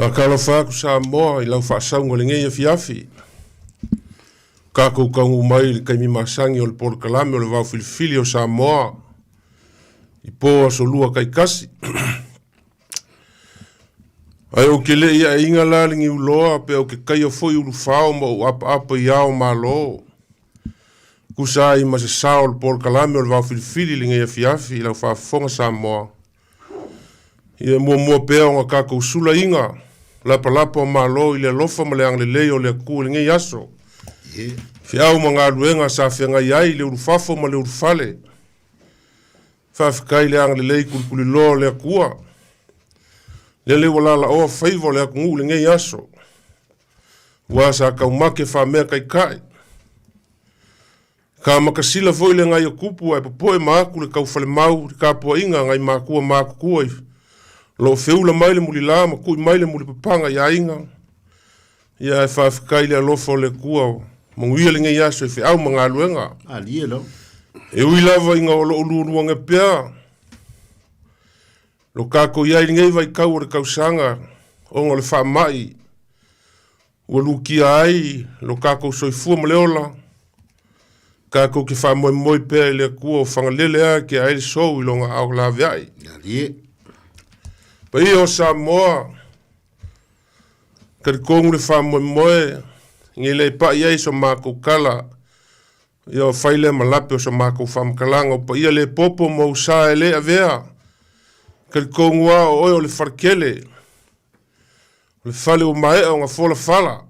Faatalofa atu Samoa i lau faasauga i lenei afiafi. Tatou taunuu mai i le taimi masani o le polokalame o le Vao Filifili o Samoa i po aso lua taitasi. Ae ou te le i aeina la le niuloa pe ou te taia foi ulufao ma ou apaapa i ao malo. Tusa ai ma se sao o le polokalame o le Vao Filifili i lenei afiafi i lau faafofoga Samoa. Ia e muamua pea ona tatou sulaina lapalapa o Malo i le alofa ma le agalelei o le Atua i lenei aso. Feau ma galuega sa feagai ai le ulufafo ma le ulufale. Faafetai i le agalelei kulikuliloa o le Atua. Lele ua lalaoa faiva o le atunuu i lenei aso. Ua sa taumate faamea taitai. Ka makasila foi le nai o tupu ae popoe ma aku le taufalemau i le tapuaiga a nai matua matutua i lo o feula mai le mulila ma tui mai le mulipapaga i aiga. Ia ae faafetai i le alofa o le Atua manuia lenei aso i feau ma galuega. Alie lau. E ui lava ina o lo o lualuaga pea lo tatou i ai i lenei vaitau o le tausaga ona o le faamai Ua lukia ai lo tatou soifua ma le ola, tatou te faamoemoe pea i le Atua o Fagalele a ke ai le sou i loga ao laveai. Alie. Paia o Samoa, talitonu le faamoemoe, nei le pai ai so matou tala, ia o fai lea ma lape o so matou faamatalaga, o paia le popo ma ou sa e le avea, talitonu lava o oe o le faletele, O le fale ua maea ona folafala.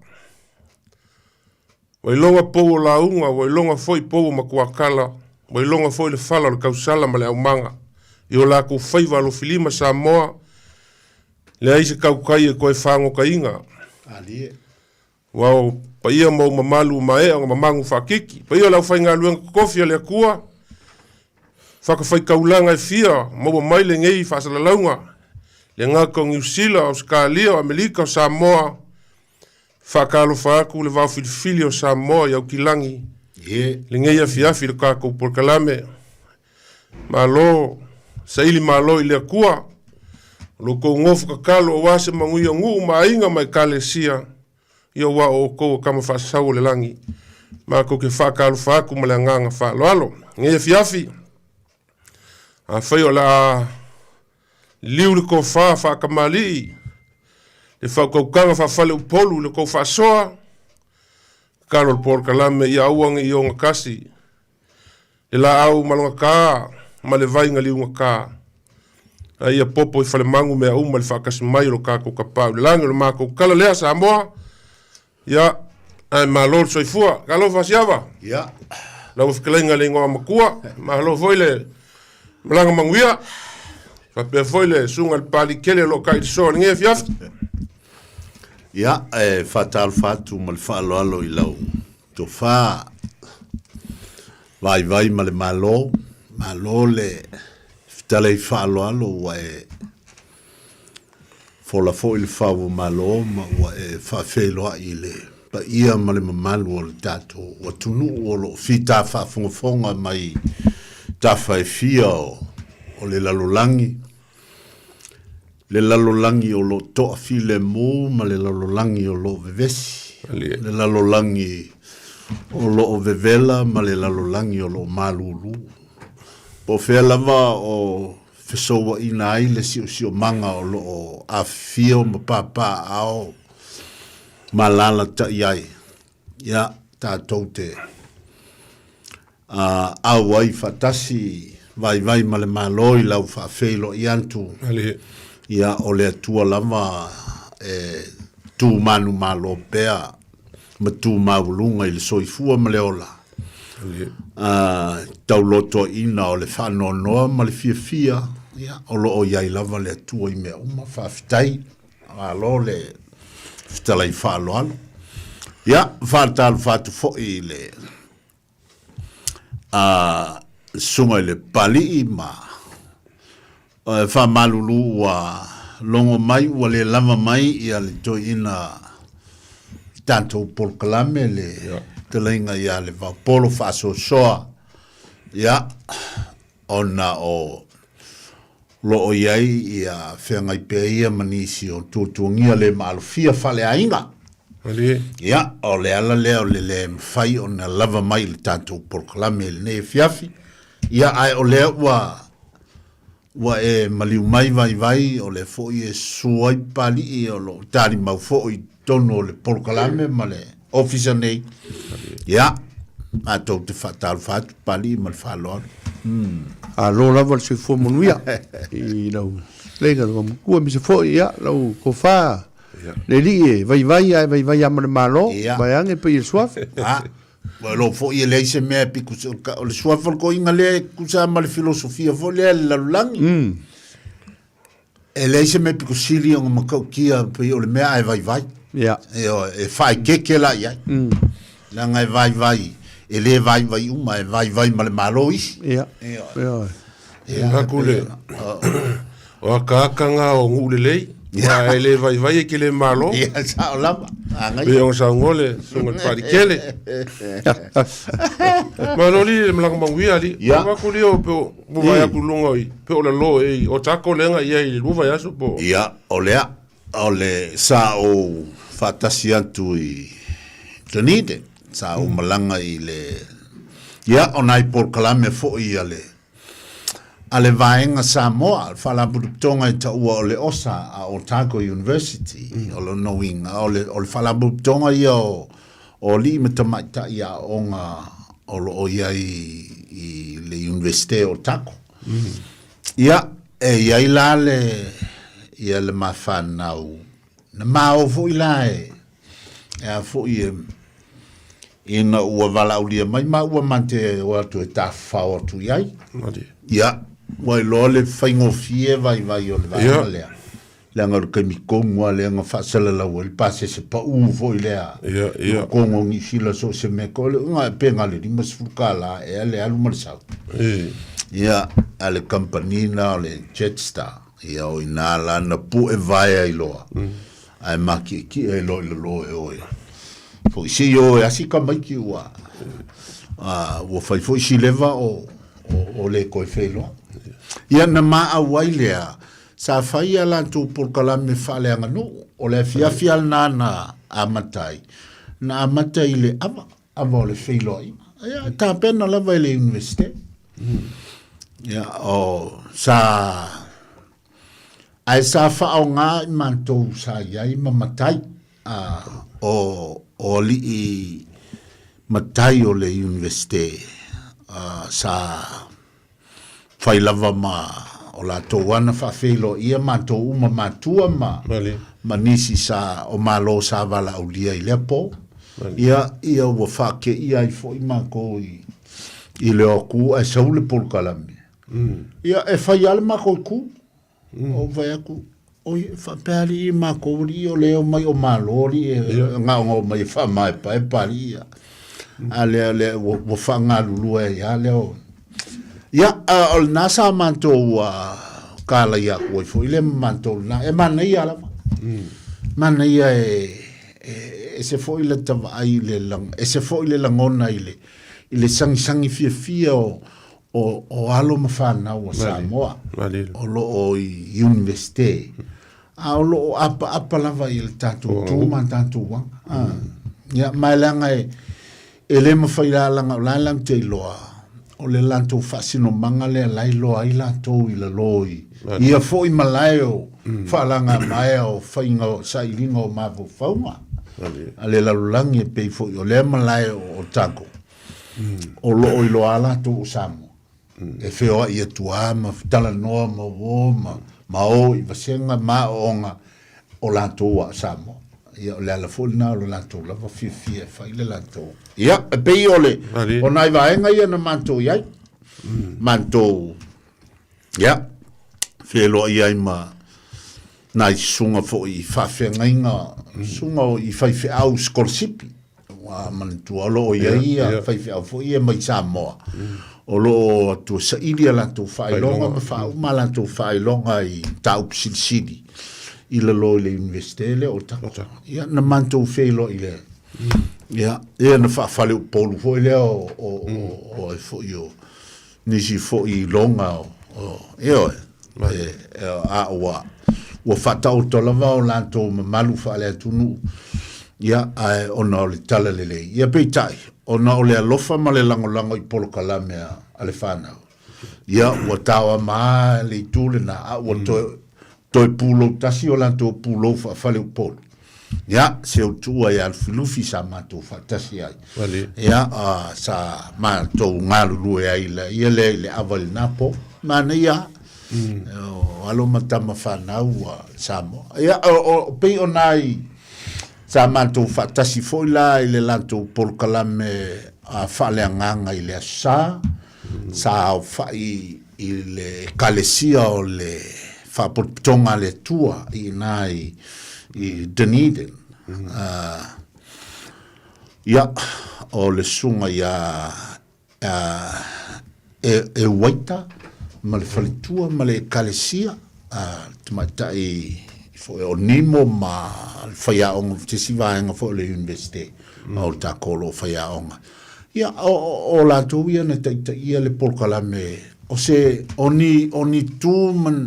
Ua iloga pou o lauga, ua iloga foi pou o matuakala, ua iloga foi le fala o le tausala ma le aumaga. I o latou faiva alofilima Samoa, leai se tautai e toe fagotaina. Alie. Ua o paia ma ou mamalu ua maea ona mamagu faakiki. Paia o le aufaigaluega totofi a le Atua, fatafaitaulaga e fia maua mai lenei faasalalauga, le gata o Niu Sila, Ausetalia, o Amerika, o Samoa, faatalofa atu le vaofilifili o Samoa i Aukilagi, lenei afiafi i le tatou polokalame. Malo, saili malo i le Atua, o lo outou nofo tatalo aua se manuia o nuu ma aiga ma ekalesia, ia aua o outou o tama faasau o le lagi. Matou te faatalofa atu ma le agaga faaaloalo. Lenei afiafi, afai o le a liliu le tofa faatamalii, le faautautaga faafaleupolu i le tou faasoa, tatalo le polokalame ia aua ne i ogatasi le laau malogata ma le vai galiugata. A ia popo i falemagu mea uma i le faatasi mai o lo tatou Tapaau i le lagi. O le matou tala lea Samoa, ia, ae malo le soifua. Talofa Asiava. Ia. Lau fetalaiga i le igoa matua, malo foi le malaga manuia. Faapea foi le susuga i le Papalii tele o lo o tailisoa i lenei afiafi. Ia, e faatalofa atu ma le faaaloalo i lau Tofa, vaivai ma le Malo, malo le fetalai faaaloalo ua e fola foi le fau o Malo ma ua e faafeiloai i le paia ma le mamalu o le tatou atunuu o lo o fita faafogafoga mai tafa e fia o le lalolagi, le lalolagi o lo o toafilemu ma le lalolagi o lo o vevesi, le lalolagi o lo o vevela ma le lalolagi o lo o malulu. Po o fea lava o fesouaina ai le siosiomaga o lo o afifio ma papaaao ma alaalatai ai, ia, tatou te auai faatasi vaivai ma le Malo i lau faafeiloai atu, ia o le Atua lava e tu manumalo pea ma tu maualuga i le soifua ma le ola, taulotoaina o le faanoanoa ma le fiafia, ia, o lo o i ai lava le Atua i mea uma. Faafetai. Malo le fetalai faaaloalo. Ia, faatalofa atu foi i le susuga i le Papalii ma faamalulu ua logo mai ua le lava mai ia le toeaina i tatou polokalame le fetalaiga ia lo o i ai ia feagai pea ia ma nisi o tuatuagia le maalofia faaleaiga. Malie. Ia, o le ala lea o le le mafai ona lava mai i le tatou polokalame i lenei afiafi. Ia, ae o lea ua ua e maliu mai vaivai, o lea foi e susu ai Papalii o lo o talimau foi i totonu o le polokalame ma le ofisa nei. Ia, matou te faatalofa atu Papalii ma le faaaloalo. Alo lava le soifua manuia i lau fetalaiga le Vaomatua aemaise foi ia lau tofa le alii e vaivai ae vaivai lava ma le Malo vaeane pei o le suafa. A, ua iloa foi e leai se mea e pito o le suafa o le toeaina lea e tusa ma le filosofia foi lea a le lalolagi. E leai se mea pito sili ona matautia pei o le mea ae vaivai. Ia. Ioe, e faaeteete la i ai. Leaga e vaivai, e le vaivai uma, e vaivai ma le Malo isi. Ia. Ioe. Ioe. Ia, aku le o akaaka o nuu lelei ma e le vaivai e ke le malo. Ia, sao lava. Agai. Pei ona saunoa le susuga i le Palikele. Malo li le malaga manuia ali. Ia. Aku li o pe o vai aku lunga i pe o lalo e o tako lenga ia i le lua vaiaso po. Ia, o lea, o le sa ou faatasi atu i Dunedin, sa ou malaga i le, ia, o nai polokalame foi a le, a le Vaega Samoa, le Faalapotopotoga e taua o le OSA a Otago University. O lona uiga, o le, o le Faalapotopotoga ia o, o alii ma tamaitai aoga o lo o i ai i le Iunivesite o Otago. Ia, e i ai la le, ia le ma fanau, na ma o foi la e, e a foi e, ina ua valaaulia mai maua ma te o atu e tafafao atu i ai. Ia, ua iloa le faigofie vaivai o le vaega lea. Leaga o le taimi tonu lava lea na faasalalau ai le pasese pau foi lea. Ia, ia. I totonu o Niu Sila so o se mea. O le uiga pe na o le $50 ea le alu ma le sau. Ia, a le kamupani lena o le Jetstar. Ia, o i ina la na pue vae ai loa. Ae matietie ai loa i lalo e o e foi. Se i o e asi tamaiti ua, ua fai foi si leva o, o, o le toe feiloa. Ia, na maau ai lea, Sa fai a latou polokalame faaleaganuu, o le afiafi lava lena na amata ai, na amata i le ava, ava o le feiloaiga. Ia, e tapena lava e le Iunivesite. Ia, o, sa, ae sa faaaoga i matou sa i ai ma matai, a, o, o alii matai o le Iunivesite, a, sa Fai lava ma o latou ana faafeiloaia matou uma matua ma, ma nisi sa o Malo sa valaaulia i lea po. Ia, ia ua faakeia ai foi makou i, i le o atu ae sau le polokalame. Ia, e fai lava le makou itu. Ou fai atu, oi, e faapea alii i makou alii o lea e omai o Malo alii e gaogao mai e faamaepaepa alii ia. A lea, lea, ua, ua faagalulue ai lava lea o... Ia, o lena sa matou kalaia atu ai foi lea ma matou lena. E manaia lava. Manaia e, e ese foi le tavaai i le, ese foi le lagona i le, i le sagisagi fiafia o, o, o alo ma fanau a Samoa o lo o i Iunivesite, a o lo o apaapa lava i le tatou tu ma tatou aga. Ah. Ia, ma e leaga e, e le mafai la laga o la e latou te iloa, o le latou faasinomaga lea la iloa ai latou i lalo i ia foi malae o faalagamaea o faiga o sailiga o mafaufauga a le lalolagi e pei foi o lea malae o Otago. O lo o iloa lava latou o Samoa. E feoai atu lava ma talanoa ma uo ma, ma o i vasega ma aoaoga o latou a o Samoa. Ia, o le ala foi lena o le latou lava fiafia e fai le latou. Ia, e pei o le, o nai vaega ia na matou i ai. Matou, ia, feiloai ai ma nai susuga foi i faafeagaiga, susuga i faifeau sikolasipi. Ua manatua o lo o i ai ia faifeau foi ia mai Samoa, o lo o atu e saili a latou faailoga ma faauma a latou faailoga i mataupu silisili i lalo i le Iunivesite lea o Otago. Ia, na matou feiloai lea. Ia, ia na faafaleupolu foi lea o, o, o, o ai foi o nisi foi iloga o, o, ioe. E, e, a ua, ua faataoto lava o latou mamalu faale-atunuu, ia, ae ona o le talalelei. Ia peitai, ona o le alofa ma le lagolago i polokalame a, a le fanau, ia, ua taoama lava le itu lena, a ua toe, toe pulou tasi o latou pulou faafaleupolu. Ia, se o tuua ia Lufilufi sa matou faatasi ai. Malie. Ia, sa matou galulue ai la ia lea i le ava i lena po. Manaia. Mm. O alo ma tama fanau a Samoa. Ia, o, o, pei o nai sa matou faatasi foi la i le latou polokalame a faaleagaga i le Aso Sa, mm. sa aofai i le Ekalesia o le Faapotopotoga a le Atua i ina i, i Dunedin. Mm. Ia, o le susuga ia uh, e, e Waita ma le faletua ma le Ekalesia, uh, tamaitai foi o Nimo ma le faiaoga, se isi vaega foi o le Universite mm. o le takou o lo o faiaoga. Ia, o, o latou ia na taitaia le polokalame, o se, o ni, o ni tu man,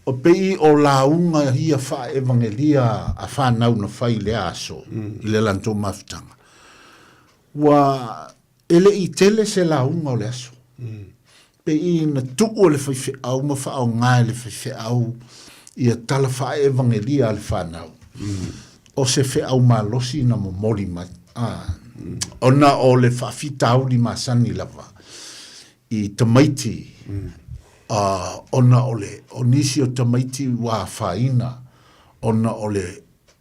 o pei o lauga ia faaevangelia a fanau na fai i lea aso, mm. i le latou mafutaga. Ua, e le i tele se lauga o le aso. Mm. Pei na tuu e le faifeau ma faaaoga e le faifeau ia tala faaevangelia a le fanau. Mm. O se feau malosi na momoli mai. Ah. Mm. Ona o le faafitauli masani lava i tamaiti mm. uh, ona o le o nisi o tamaiti ua afaina ona o le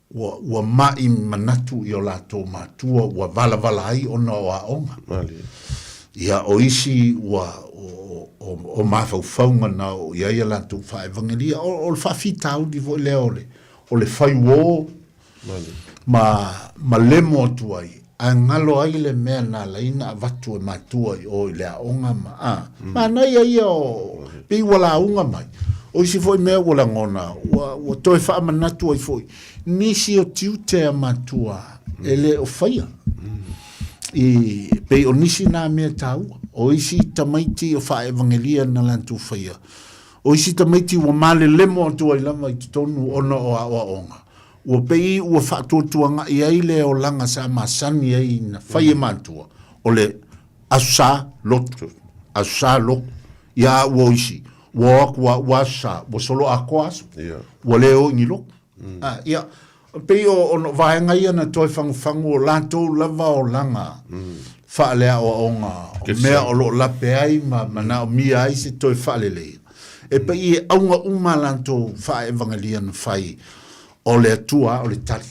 Ua, ua ma'i manatu i o latou matua ua valavala ai ona o aoga. Malie. Ia, o isi ua, o, o, o mafaufauga na oo i ai a latou faaevagelia. O, o le faafitauli foi lea o le, o le faiuō Malie. ma, ma lemo atu ai, ae galo ai le mea na ala ai na avatu e matua i o i le aoga ma, a, mm. manaia ia o, pei ua lauga mai. O isi foi mea ua lagona, ua, ua toe faamanatu ai foi, nisi o tiute a matua mm. e le o faia. Mm. I, pei o nisi nā mea tāua. O isi tamaiti o faaevangelia na latou faia. O isi tamaiti ua malelemo atu ai lava i totonu ona o aoaoga. Ua pei ua faatuatuaga'i ai le olaga sa masani ai na fai e matua, o le Aso Sa, lotu, Aso Sa, lotu. Ia a ua o isi, ua o atu a ua Aso Sa, ua solo atoa aso, ua le o i ni lotu. A, ia, pei o, o vaega ia na toe fagufagu o latou lava olaga faaleaoaoga o mea o lo o lape ai ma manaomia ai se toe faaleleia. E pei e auga uma a latou faaevagelia na fai, o le Atua o le tali.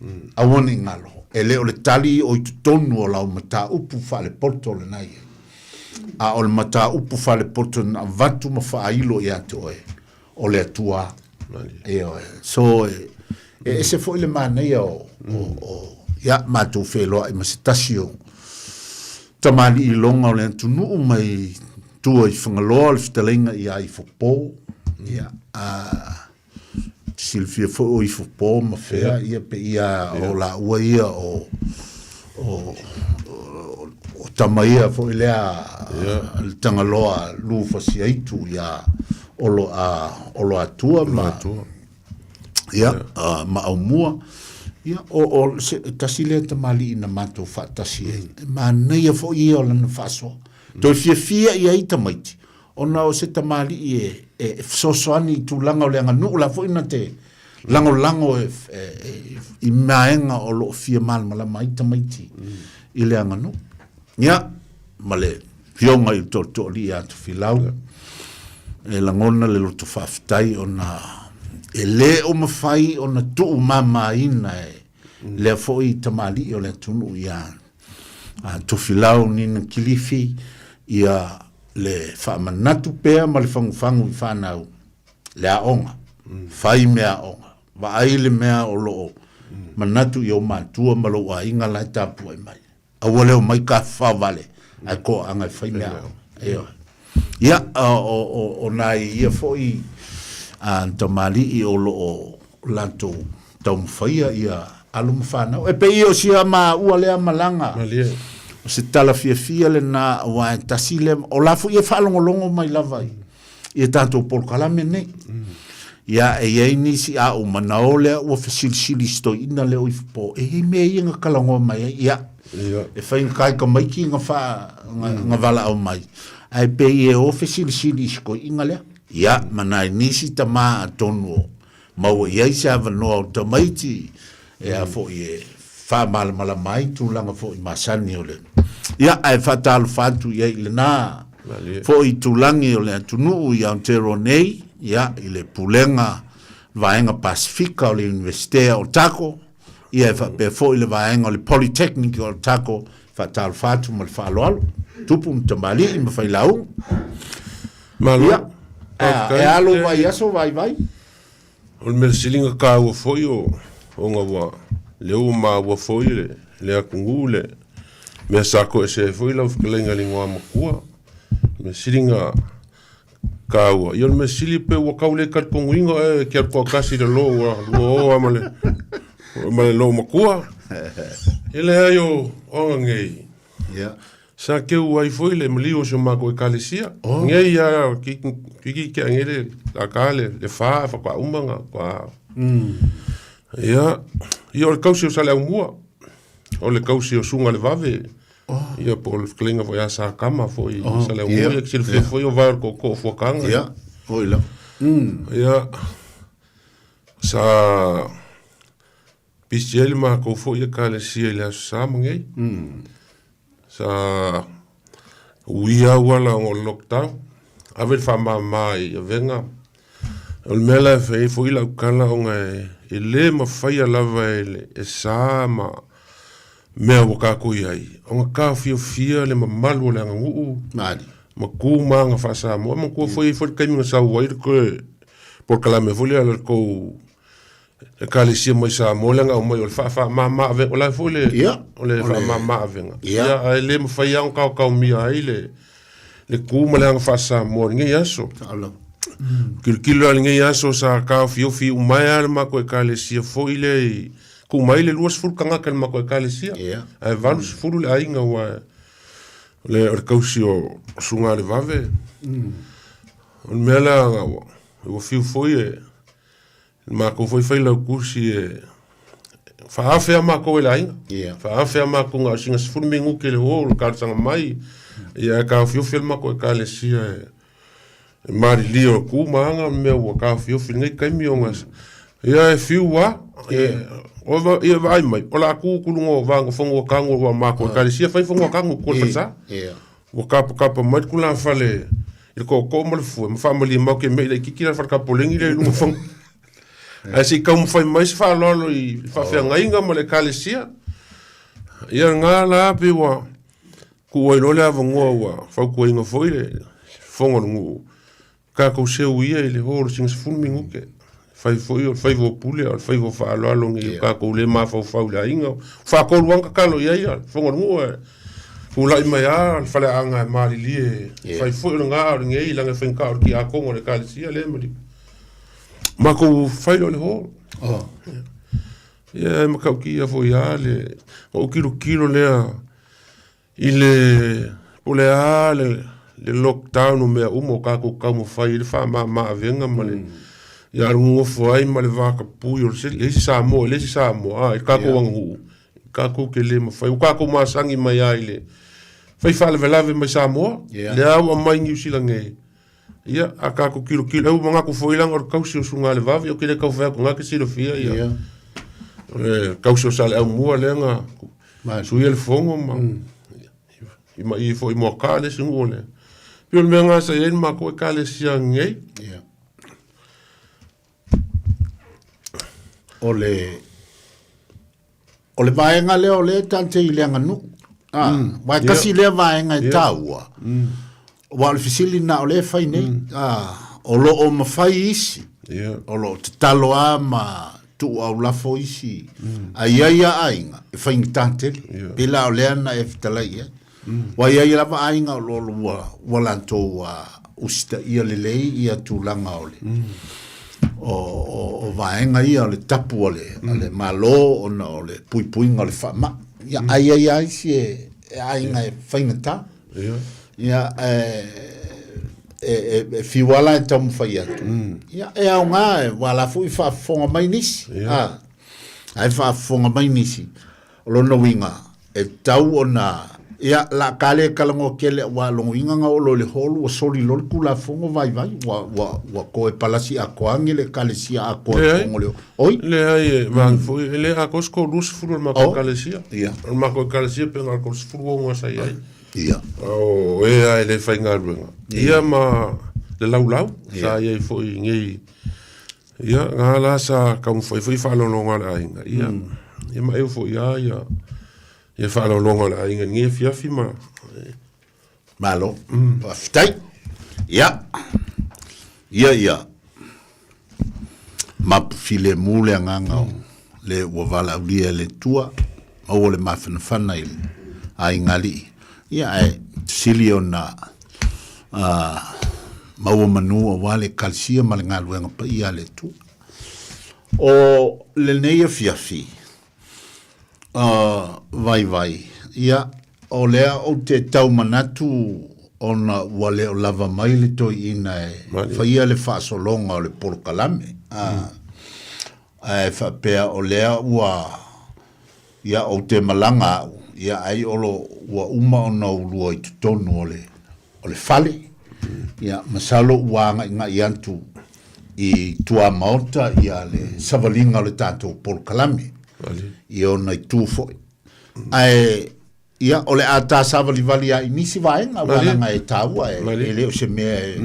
Mm. Aua ne i galo. E le o le tali o i totonu o lau mataupu faalepoto lena i ai. A o le mataupu faalepoto na avatu ma faailo ia te oe, o le Atua. Ioe. So, e, e ese foi le manaia o, o, o ia, matou feiloai ma se tasi o tamalii iloga o le atunuu mai tua i Fagaloa le fetalaiga ia Ifopo. Ia, a, silafia foi o Ifopo ma fea, ia pe ia o laua ia o, o, o, o tama ia foi lea le Tagaloa Lufasiaitu ia Olo a Oloatua ma ia ma Aumua. Ia o o se tasi lea tamalii na matou faatasi ai. E manaia foi ia o lana faasoa. Toe fiafia i ai tamaiti ona o se tamalii e e fesoasoani i tulaga o le aganuu la foi na te lagolago e, e, e, i maega o lo o fia malamalama ai tamaiti i le aganuu. Ia, ma le Afioga i le Tootooalii ia Tofilau, e lagona le loto faafetai ona e le o mafai ona tuumamaina e lea foi tamalii o le atunuu ia Tofilau Nina Kilifi ia le faamanatu pea ma le fagufagu i fanau le aoga, fai mea aoga, vaai le mea o lo o manatu i ou matua ma lou aiga la e tapuai mai. Aua le omai tafafao vale ae toaaga e fai mea aoga. Ioe. Ia, o, o, o nai ia foi a tamalii o lo o latou taumafaia ia alo ma fanau. E pei o sia maua lea malaga. Malie. O se tala fiafia lena aua e tasi lea, o la foi e faalogologo mai lava i, I a tatou polokalame nei. Ia, e i ai nisi a ou manao lea ua fesilisili i si toeaina lea o Ifupo, e i ai mea ia na talanoa mai ai. Ia, e faigata i tamaiti na fa, na, na valaau mai, ae pei e o fesilisili i si toeaina lea. Ia, ma nai nisi tama atonu o maua i ai se avanoa o tamaiti e a foi e faamalamalama ai tulaga foi masani o le ia ae faatalofa atu i ai i lena foi itulagi o le atunuu i Aotearoa nei ia i le Pulega Vaega Pasifika o le Iunivesite o Otago ia e faapea foi le vaega o le Polytechnic o Otago faatalofa atu ma le faaaloalo tupu ma tamalii ma failauga. Malo. Ia, e alo vai aso vai vai. O le mea sili na taua foi o ona ua lea ua maua foi le le atunuu le mea sa toesea ai foi lau fetalaiga i le igoa matua. Mea sili na taua, ia o le mea sili pe ua tau le talitonuina oe e te alu toatasi i le lou ua lua o lava ma le ma le lou matua. Ia leai o aga nei, Ia. Sa keu ai foi le maliu o si o matou ekalesia. Oh. Nei a ki ki ki ange le la ka le le fa fa kwa uma nga kwa. Ia ia o le kausi o Saleaumua. O le kausi o Sunga le Vave. Oh. Ia po o le fetalaiga foi ia Sakama foi oh. Saleaumua. Ia yeah. silafia foi o vae o le tootoo o Fuataga. Ia, oi lava. Ia sa Pisi ai le matou foi ekalesia i le Aso Sa ma nei. Sa uia auala ona o le lockdown. Ave le faamama i avega. O le mea la e fai ai foi lau tala ona e le mafaia lava e le e sa ma mea ua tatou i ai ona taofiofia le mamalu o le aganuu ma tu ma aga faa-Samoa. E manatua foi e i ai foi le taimi na sau ai le toe polokalame foi lea a le tou Ekalesia mai Samoa lea na aumai o le faamama avega, o la foi le Ia, o le faamama avega. Ia. Ia, ae le mafai lava ona taotaomia ai le le tu ma le aga faa-Samoa i lenei aso. Sao lava. Tilotilo lava i lenei aso sa taofiofi uma ai lava le matou ekalesia foi lea i tuu mai le 20 tagata i le matou ekalesia. Ia. Ae 80 le aiga aua o le o le tausi o Sugalevave. O le mea la ua fiu foi e Matou foi failautusi e faaafe a matou e le aiga. Yeah. Faaafe a matou na o sina 10 minute le o le talosaga mai. Ia e taofiofi le matou ekalesia e e malilie o tu ma aga mea ua taofiofi i lenei taimi ona ia e fiu lava. Ia ia vaai mai o le a tu ku luga o vaega fanua tanu aua matou ekalesia fai fanua tanu i tua o le falesa. Yeah. Ua kapakapa mai le tulafale i le tootoo ma le fue ma faamalie mai ou te mei laitiiti la le fale tapoleni lea i luga o fanua. Ae se i taumafai mai se faaaloalo i le faafeagaiga ma le ekalesia. Ia lena la pei ua tuu ai loa le avanoa ua fautuaina foi le fofoga o le nuu Tatou seu ia i le ho o le sina 10 minute. Fai foi o le faiva o pule a o le faiva o faaaloalo nei o tatou le mafaufau i le aiga. Faatolu lava na tatalo i ai a le fofoga o le nuu ae tulai mai lava le faleaana e malilie. Fai foi o lena a o lenei leaga e faigata o le tiakono o le ekalesia lea ma matou fai loa le ho. Ia e matautia foi lava le ou tilotilo lea I le po o le a le lockdown o mea uma o tatou taumafai ai le faamama avega ma le ia nonofo ai ma le vakapui o le isi Samoa i le isi Samoa i le tatou aganuu tatou te le mafai ua tatou masani mai lava i le fai faalavelave mai Samoa lea ua aumai Niu Sila nei ia a tatou tilotilo ai ua manatu foi leaga o le tausi o Sugalevave ou te le tau fai atu na te silafia ia o le tausi o Saleaaumua lea na Suia le fono ma i ma i foi Moakaa le isi nuu o le pei o le mea lena sa i ai le matou ekalesia nei. Ia. O le o le vaega lea o lea e tatou i le aganuu. Ah, mm. Wa kasi lea vaega e taua. Aua o le fesili lena o lea e fai nei, mm. o lo o mafai isi, yeah. o lo o tatalo lava ma tuu aulafo isi, mm. a i ai a aiga e faigata tele, yeah. pei la o lea na e fetalai i ai. Ua i ai lava aiga o lo o ua, ua latou usitaia lelei ia tulaga o le, o, o, o vaega ia o le tapu a le, a le Malo ona o le puipuiga o le faamai. Ia, a i ai lava isi e, e aiga e faigata. Ia. Ia, e, e, e, e fiu ala e taumafai atu. Ia, e aoga, e, ua la foi faafofoga mai nisi. Ah, ae faafofoga mai nisi. O lona uiga, e tatau ona, ia, la ka le talanoa tele aua o lona uiga na oo loa i le hall ua soli loa le Tulafono vaivai, ua, ua, ua toe palasi atoa ane le Ekalesia atoa i totonu o le, oi. Leai, e vave foi, e le atoa se toa-20 o le matou Ekalesia. O le matou Ekalesia pe na o le 36 sa i ai. O e lava e le faigaluega, ia ma le laulau sa i ai foi i nei. Ia, na la sa taumafai foi faaaloaloga a le aiga, ia, ia ma eu foi lava ia, ia faaaloaloga a le aiga i lenei afiafi ma... Malo, faafetai. Ia, ia, ia, mapu filemu le agaga o le ua valaaulia e le Atua, maua le mafanafana i le aiga alii. Ia, ae sili ona maua manu aua le Ekalesia ma le galuega paia a le Atua. O lenei afiafi, vaivai, ia, o lea ou te tau manatu ona ua le o lava mai le toeaina e faia le faasologa o le polokalame. Ae faapea o lea ua, ia, ou te malaga au, ia, ai o lo, ua uma ona ulua i totonu o le, o le fale. Ia, masalo ua agaigai atu i tuamaota ia le savaliga o le tatou polokalame i ona itu foi. Ae, ia, o le a ta savalivali lava i nisi vaega, aua leaga e taua, e le o se mea e...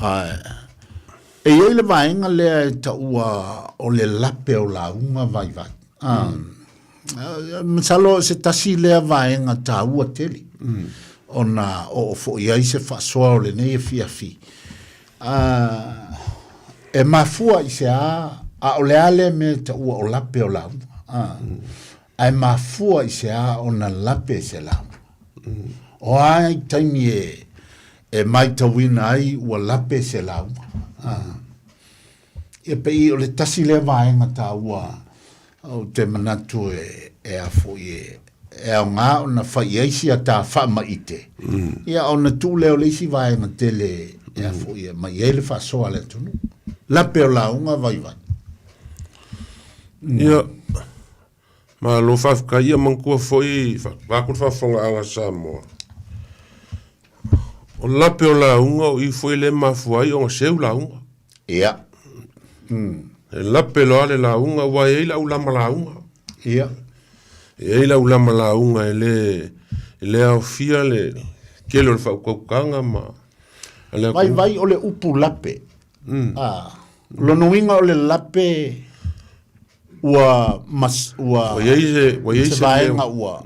Ae, e i ai le vaega lea e taua o le lape o lauga vaivai. Masalo o se tasi lea vaega taua tele ona oo foi ai se faasoa o lenei afiafi. E mafua i se a, a o le a lea mea e taua o lape o lauga. Ae mafua i se a ona lape se lauga. O a taimi e matauina ai ua lape se lauga. Ia pei o le tasi lea vaega taua ou te manatu e, e a foi e, e aoga ona fai i ai si ata faamaite, ia ona tuu lea o le isi vaega tele e a foi e aumai i ai le faasoa a le atunuu. Lape o lauga vaivai. Ia, malo faafetai. Ia manatua foi, vaeatu le faafofogaaga a Samoa, o lape o lauga o i foi lea e mafua ai ona seu lauga. Ia. E lape loa le lauga, aua e i ai lau lama lauga. Ia. E i ai lau lama lauga e le, e le aofia le tele o le faautautaga ma a le atunuu. Vaivai o le upu lape. Ah, lona uiga o le lape ua mas, ua Ua i ai se, ua i ai se vaega ua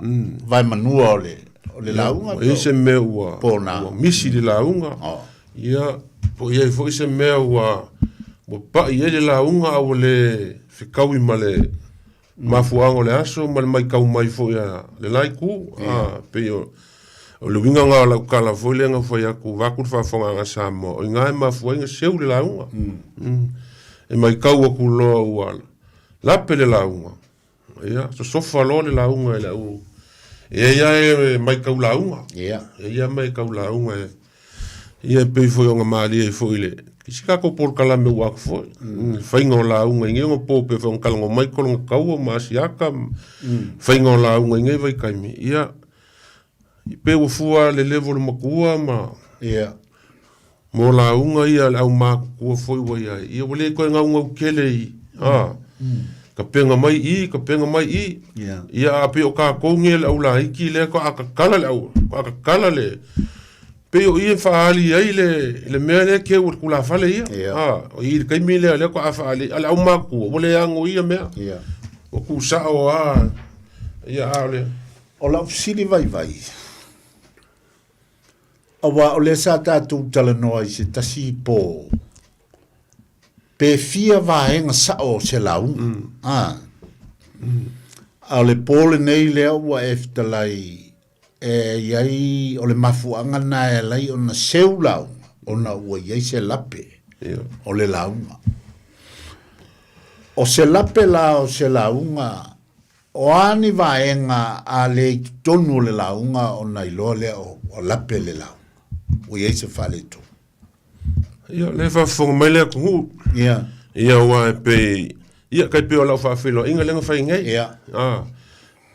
vaemanua o le o le lauga. Ua i ai se mea ua, ua misi le lauga. Oh. Ia, po i ai foi se mea ua ua pai ai le lauga a ua le fetaui ma le mafuaaga o le aso ma le maitau mai foi a le la itu. A, pei o o le uiga lena o lau tala foi lea na fai atu, vaeatu le faafofogaaga a Samoa, o i ina e mafua ai ona seu le lauga. E maitau atu loa ua lape le lauga, ia, sosofa loa le lauga e le au, e i ai lava e maitau lauga. E i ai lava maitau lauga e, ia e pei foi ona malie ai foi i le isi tatou polokalame ua atu foi, le faiga o lauga i nei ona po pei foi ona talanoa mai Kolonataua ma Asiata, faiga o lauga i nei vaitaimi, ia, pei ua fua le level o le matua ma mo lauga ia a le aumatutua foi ua i ai, ia ua le toe naunau tele i, a, tapena mai i, tapena mai i. Ia, a pei o tatou nei le aulaiti lea faatoa tatala le au, faatoa tatala le, pei o i e faaali ai le, le mea lea keu o le tulafale ia. A, o i le taimi lea lea faatoa faaali, a le aumatutua, ua le ano i ia mea. Ua tuusao lava, ia, a o le... O lau fesili vaivai, Aua o lea sa tatou talanoa i se tasi po pe fia vaega sao o se lauga. A. A o le po lenei lea ua e fetalai e i ai o le mafuaaga lena e ala ai ona seu lauga ona ua i ai se lape o le lauga. O se lape la o se lauga O a ni vaega a le i totonu o le lauga ona iloa lea ua lape le lauga, ua i ai se faaletonu. Ia, lea e faafofoga mai le atunuu. Ia. Ia, aua e pei, ia, tai pei o lau faafeiloaiga lea na fai nei. Ia. Ah,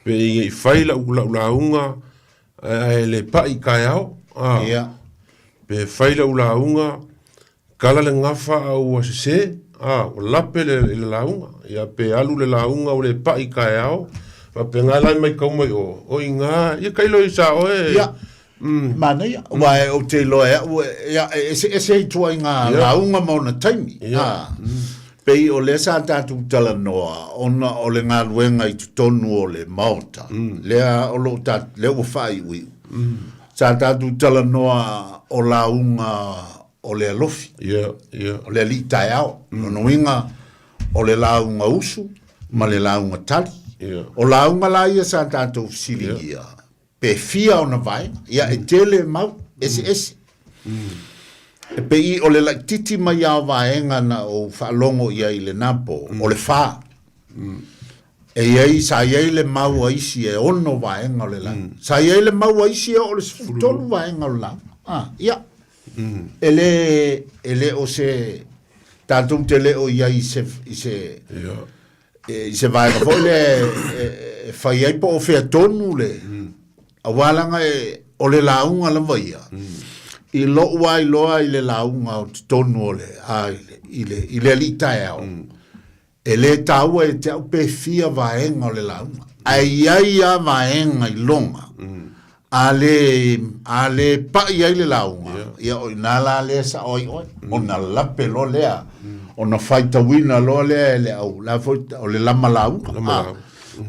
pei nei fai lau, lau lauga, ae le pai i taeao. Ah, Ia. Pe fai lau lauga, tala le gafa a ua sese, ah, ua lape le, i le lauga. Ia, pe alu le lauga ua le pai i taeao, faapena la e maitau mai o, o i ina, ia tailo i sa oe. Ia. Manaia, aua ou te iloa e au, ia, e eseese ai ituaiga lauga ma ona taimi. Ia. Pei o lea sa tatou talanoa ona o le galuega i totonu o le Maota, lea o lo o ta, lea ua faaiuiu. Sa tatou talanoa o lauga o le alofi, Ia, ia. o le alii taeao. Lona uiga, o le lauga usu ma le lauga tali. Ia. O lauga la ia sa tatou fesiligia, pe fia ona vaega, ia e tele mau, eseese. E pei o le laititi mai lava o vaega na ou faalogo i ai i lena po, o le fa. E i ai, sa i ai le mau a isi e ono vaega o le lauga. Sa i ai le mau a isi e oo i le 13 vaega o le lauga. Ah, ia. E le, e le o se, tatou te le o i ai i se, i se, Ia. i se vaega foi lea e fai ai po o fea tonu le, aua leaga e, o le lauga lava ia, i lou lava iloa i le lauga o totonu o le, a, i le, i le, i le alii taeao, e le taua ia te au pe fia vaega o le lauga, ae i ai lava vaega iloga, A le, a le pai ai le lauga, ia o i ina la lea e sao ai oe, ona lape loa lea, ona faitauina loa lea e le au, la foi, o le lama lauga, Lama a, lauga.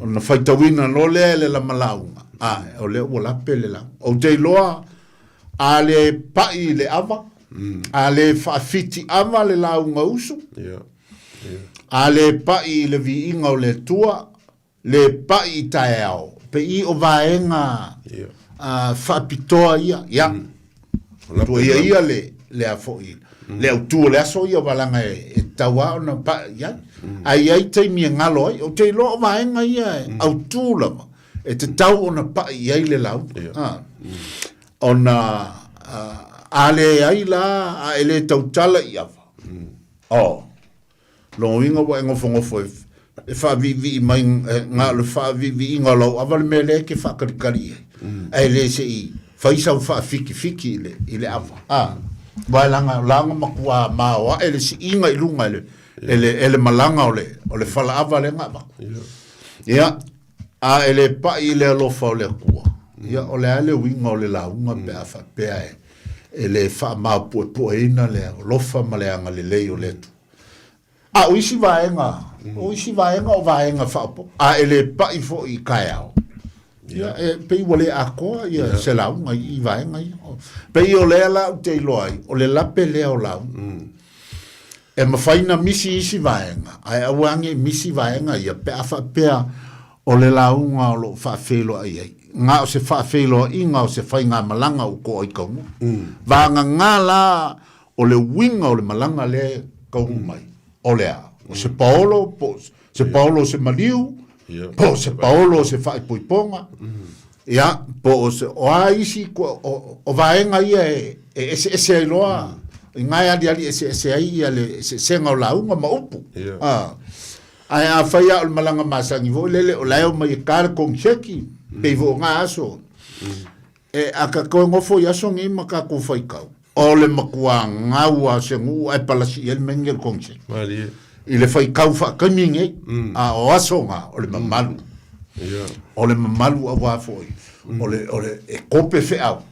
ona faitauina loa lea e le lama lauga, a, o lea ua lape le lauga. Ou te iloa, a le pai i le ava, a le faafiti ava le lauga usu, Ia, ia. a le pai i le viiga o le Atua, Le pai i taeao, pe i o vaega faapitoa ia, ia, tuaia ia le, le a foi, le autu o le aso ia aua leaga e tatau lava ona pai i ai. Ae i ai taimi e galo ai, ou te iloa o vaega ia e autu lava, e tatau ona pai i ai le lauga. Ona a leai la, a e le tautala i ava, oh. Lona uiga ua e nofonofo e, e faaviivii mai na o le faaviiviiga o lau ava le mea lea e te faatalikali i ai. Ae le se i fai sau faafikifiki i le, i le ava. A, aua leaga o la na matua maoae le siiga i luga e le, e le, e le malaga o le, o le falaava lea na avatu. Ia, a e le pai i le alofa o le Atua, ia o le a le uiga o le lauga pe a faapea e, e le faamaopuepueina le alofa ma le agalelei o le Atua. A o isi vaega, o isi vaega o vaega faaopoopo, a e le pai foi i taeao, ia, e pei ua le atoa ia se lauga i vaega ia. Pei o lea la ou te iloa ai, o le lape lea o lauga. E mafai ona misi isi vaega, ae aua ne i misi vaega ia pe a faapea o le lauga o lo o faafeiloai ai, na o se faafeiloaiga o se faigamalaga ua toa i taunuu. Vagana la O le uiga o le malaga lea e taunuu mai, o le a? O se paolo, po o se paolo o se maliu, po o se paolo o se faaipoipoga, ia, po o se, o a isi, o, o vaega ia e, e eseese ai loa, i ina e aliali eseese ai ia le eseesega o lauga ma upu. A, ae afai lava o le malaga masani foi lele, o la e omai e ta le koniseki, pei foi o na aso, E a ka toe nofo i aso nei ma tatou faitau, o le matua gau a se nuu ae palasi i ai le mea lenei o le koniseki. Malie. I le faitau faataimi nei, a o aso na, o le mamalu. Ia. O le mamalu aua foi, o le, o le, e kope feau,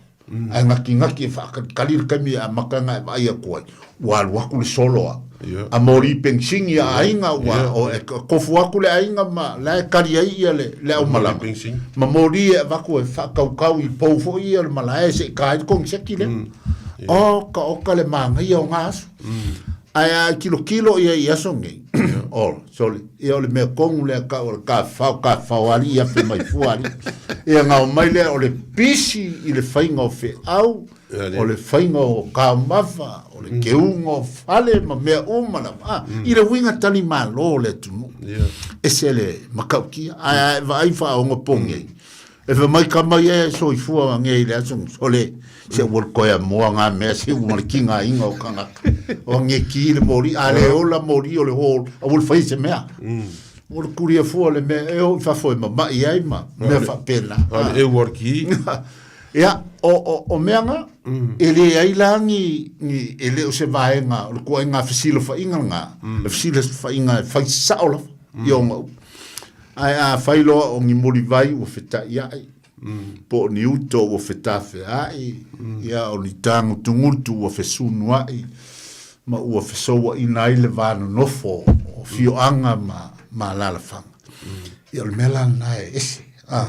ae gatigati e faakalikali le taimi e amata ona e vaai atu ai, ua alu atu le solo a. Ia. A moli penisini a aiga ua, Ia. o, e kofu atu le aiga ma la e kali ai ia le, le aumalaga. Moli penisini. Ma moli e avatu e faatautau i pou foi ia o le malae se i ta ai le koniseki lea. Oka oka le manaia o na aso. Ae a tilotilo ia i aso nei, oh, sole, ia o le mea tonu lea tau o le tafafao, tafafao alii afe mai fua alii. Ia na omai lea o le pisi i le faiga o feau, o le faiga o taumafa, o le keuga o fale ma mea uma lava. Ah, I le uiga talimalo o le atunuu. Ese le matautia. Ae a e vaai faaogapogei, e fai mai tama ia e soifua nei i le aso, sole, se ua le toe amoa ngā mea se ua le tigaina o tagata. O angeki le moli, a le ola moli o le hall, aua le faia se mea. O le kulia fua le mea e o i fafo e mama'i ai ma mea faapena. A le eu o le ki. Ia, o, o, o mea na, e leai la ni, ni, e le o se vaega o le tuaiga fesilafaiga lena, le fesilafaiga e fai sa'o lava i ona upu. Ae a fai loa o ni mulivai ua feta'ia'i, po o ni uto ua fetafea'i, ia o ni tagutugutu ua fesunua'i, ma ua fesoua'ina ai le va nonofo o afioaga ma, ma alaalafaga. Ia o le mea la lena e ese, a,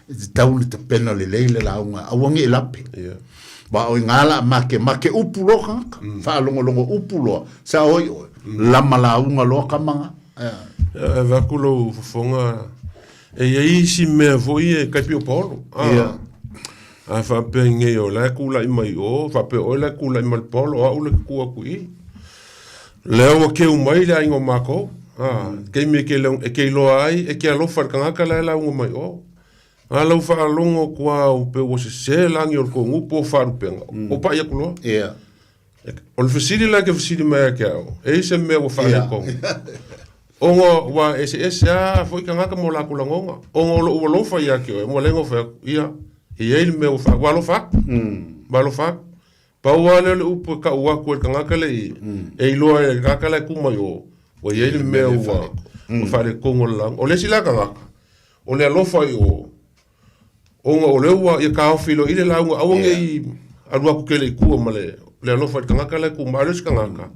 e tatau ona tapena lelei le lauga, aua ne i lape. Aua o i ina la a makemake upu loa tagata, faalogologo upu loa, sao ai oe, lama lauga loa tama na. E avatu lou fofoga, e i ai isi mea foi e tai pei o paolo. A, a faapea nei o la e tulai mai o, faapea oe la e tulai mai le paolo, o au le tu atu i i. Lea ua keu mai le aiga o matou, a, taimi e ke, e ke iloa ai, e ke alofa i le tagata la e lauga mai o. A lau faalogo atu au pe ua sese lagi o le tou nuu po o faalupega, o pai atu loa. O le fesili la e ke fesili mai ia te au, e i ai se mea ua faaletonu? Ona ua eseese lava foi tagata ma o latou lagona. Ona o lou alofa ia te oe, ua le nofo atu, ia, e i ai le mea ua faa, ua alofa atu. Ua alofa atu. Pau lava lea o le upu e tau atu e le tagata le i, e iloa e le tagata la e tu mai o, ua i ai le mea ua faaletonu o le lauga. O le isi la tagata, o le alofa i o, Ona o lea ua ia taofi loa i le lauga, aua ne i alu atu tele i tua ma le le alofa i le tagata la e tu mai. A o le isi tagata,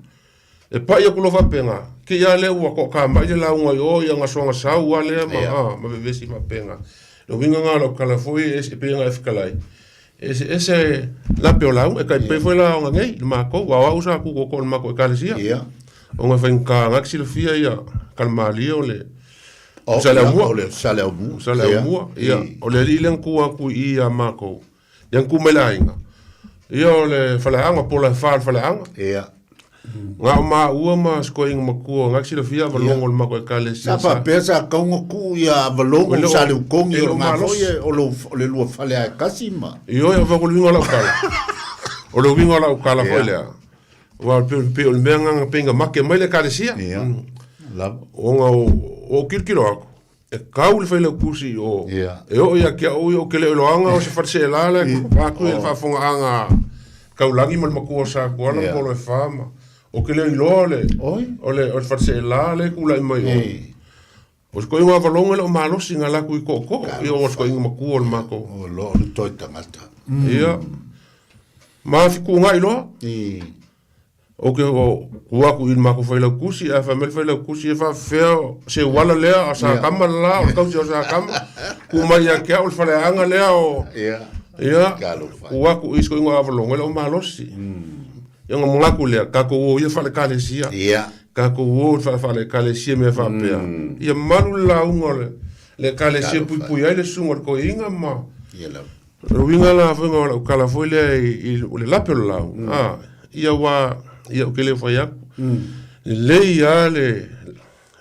e pai atu loa faapena, te i lava lea ua toatamai le lauga i o, ia gasogasau lava lea ma, a, ma vevesi faapena. O le uiga lena o lau tala foi, e pei ona e fetalai, e eseese lape o lauga, e tai pei foi la ona nei i le matou, aua o au sa tu tootoo i le matou Ekalesia, ona e faigata na te silafia ia Kalamalie o le O Saleaumua. O le Saleaumua. Saleaumua, ia. O le alii lea na tu atu i i ia matou, lea na tu mai le aiga, ia o le faleaoga, pola e fa o le faleaoga. Ia. Na o maua ma si toeaina matua, na te silafia Avalogo o le matou ekalesia. Sa faapea sa tatau ona tuu ia Avalogo i Saleukogi o lena foi o le lua fale lava e tasi ma. Ioe, o le uiga o lau tala. O le uiga o lau tala foi lea. Aua e pei o le mea lena pei na make mai le Ekalesia. Ia, lava. Ona o o tilotilo atu, e tau le Failautusi i o, e oo ia te au ia ou te le o iloaga o se faleseela la e atu i le faafofogaaga a Taulagi ma le matua o Satuala ma Poloefa ma, ou te le o iloa o le, o le, o le faleseela lea e tulai mai o. O se toeaina avaloga e le o malosi na latou i tootoo, ia o se toeaina matua o le matou. O loa o le toe tagata. Ia, ma fetuunai loa. Ou te o tu atu i le matou failautusi, ae fai mai le failautusi, e faapefea se uala lea a Satama le la, o le tausi o Satama, tu mai ia te au le faleaga lea o... Ia, tu atu i se toeaina avaloga e le o malosi. Ia ona manatu lea, tatou o ia faale-ekalesia. Tatou o i faale-ekalesia mea faapea, ia malu le lauga o le ekalesia e puipui ai le susuga o le toeaina ma... O le uiga la foi o lau tala foi lea i le lape o le lauga, a, ia aua, ia ou te le fai atu, lelei lava le,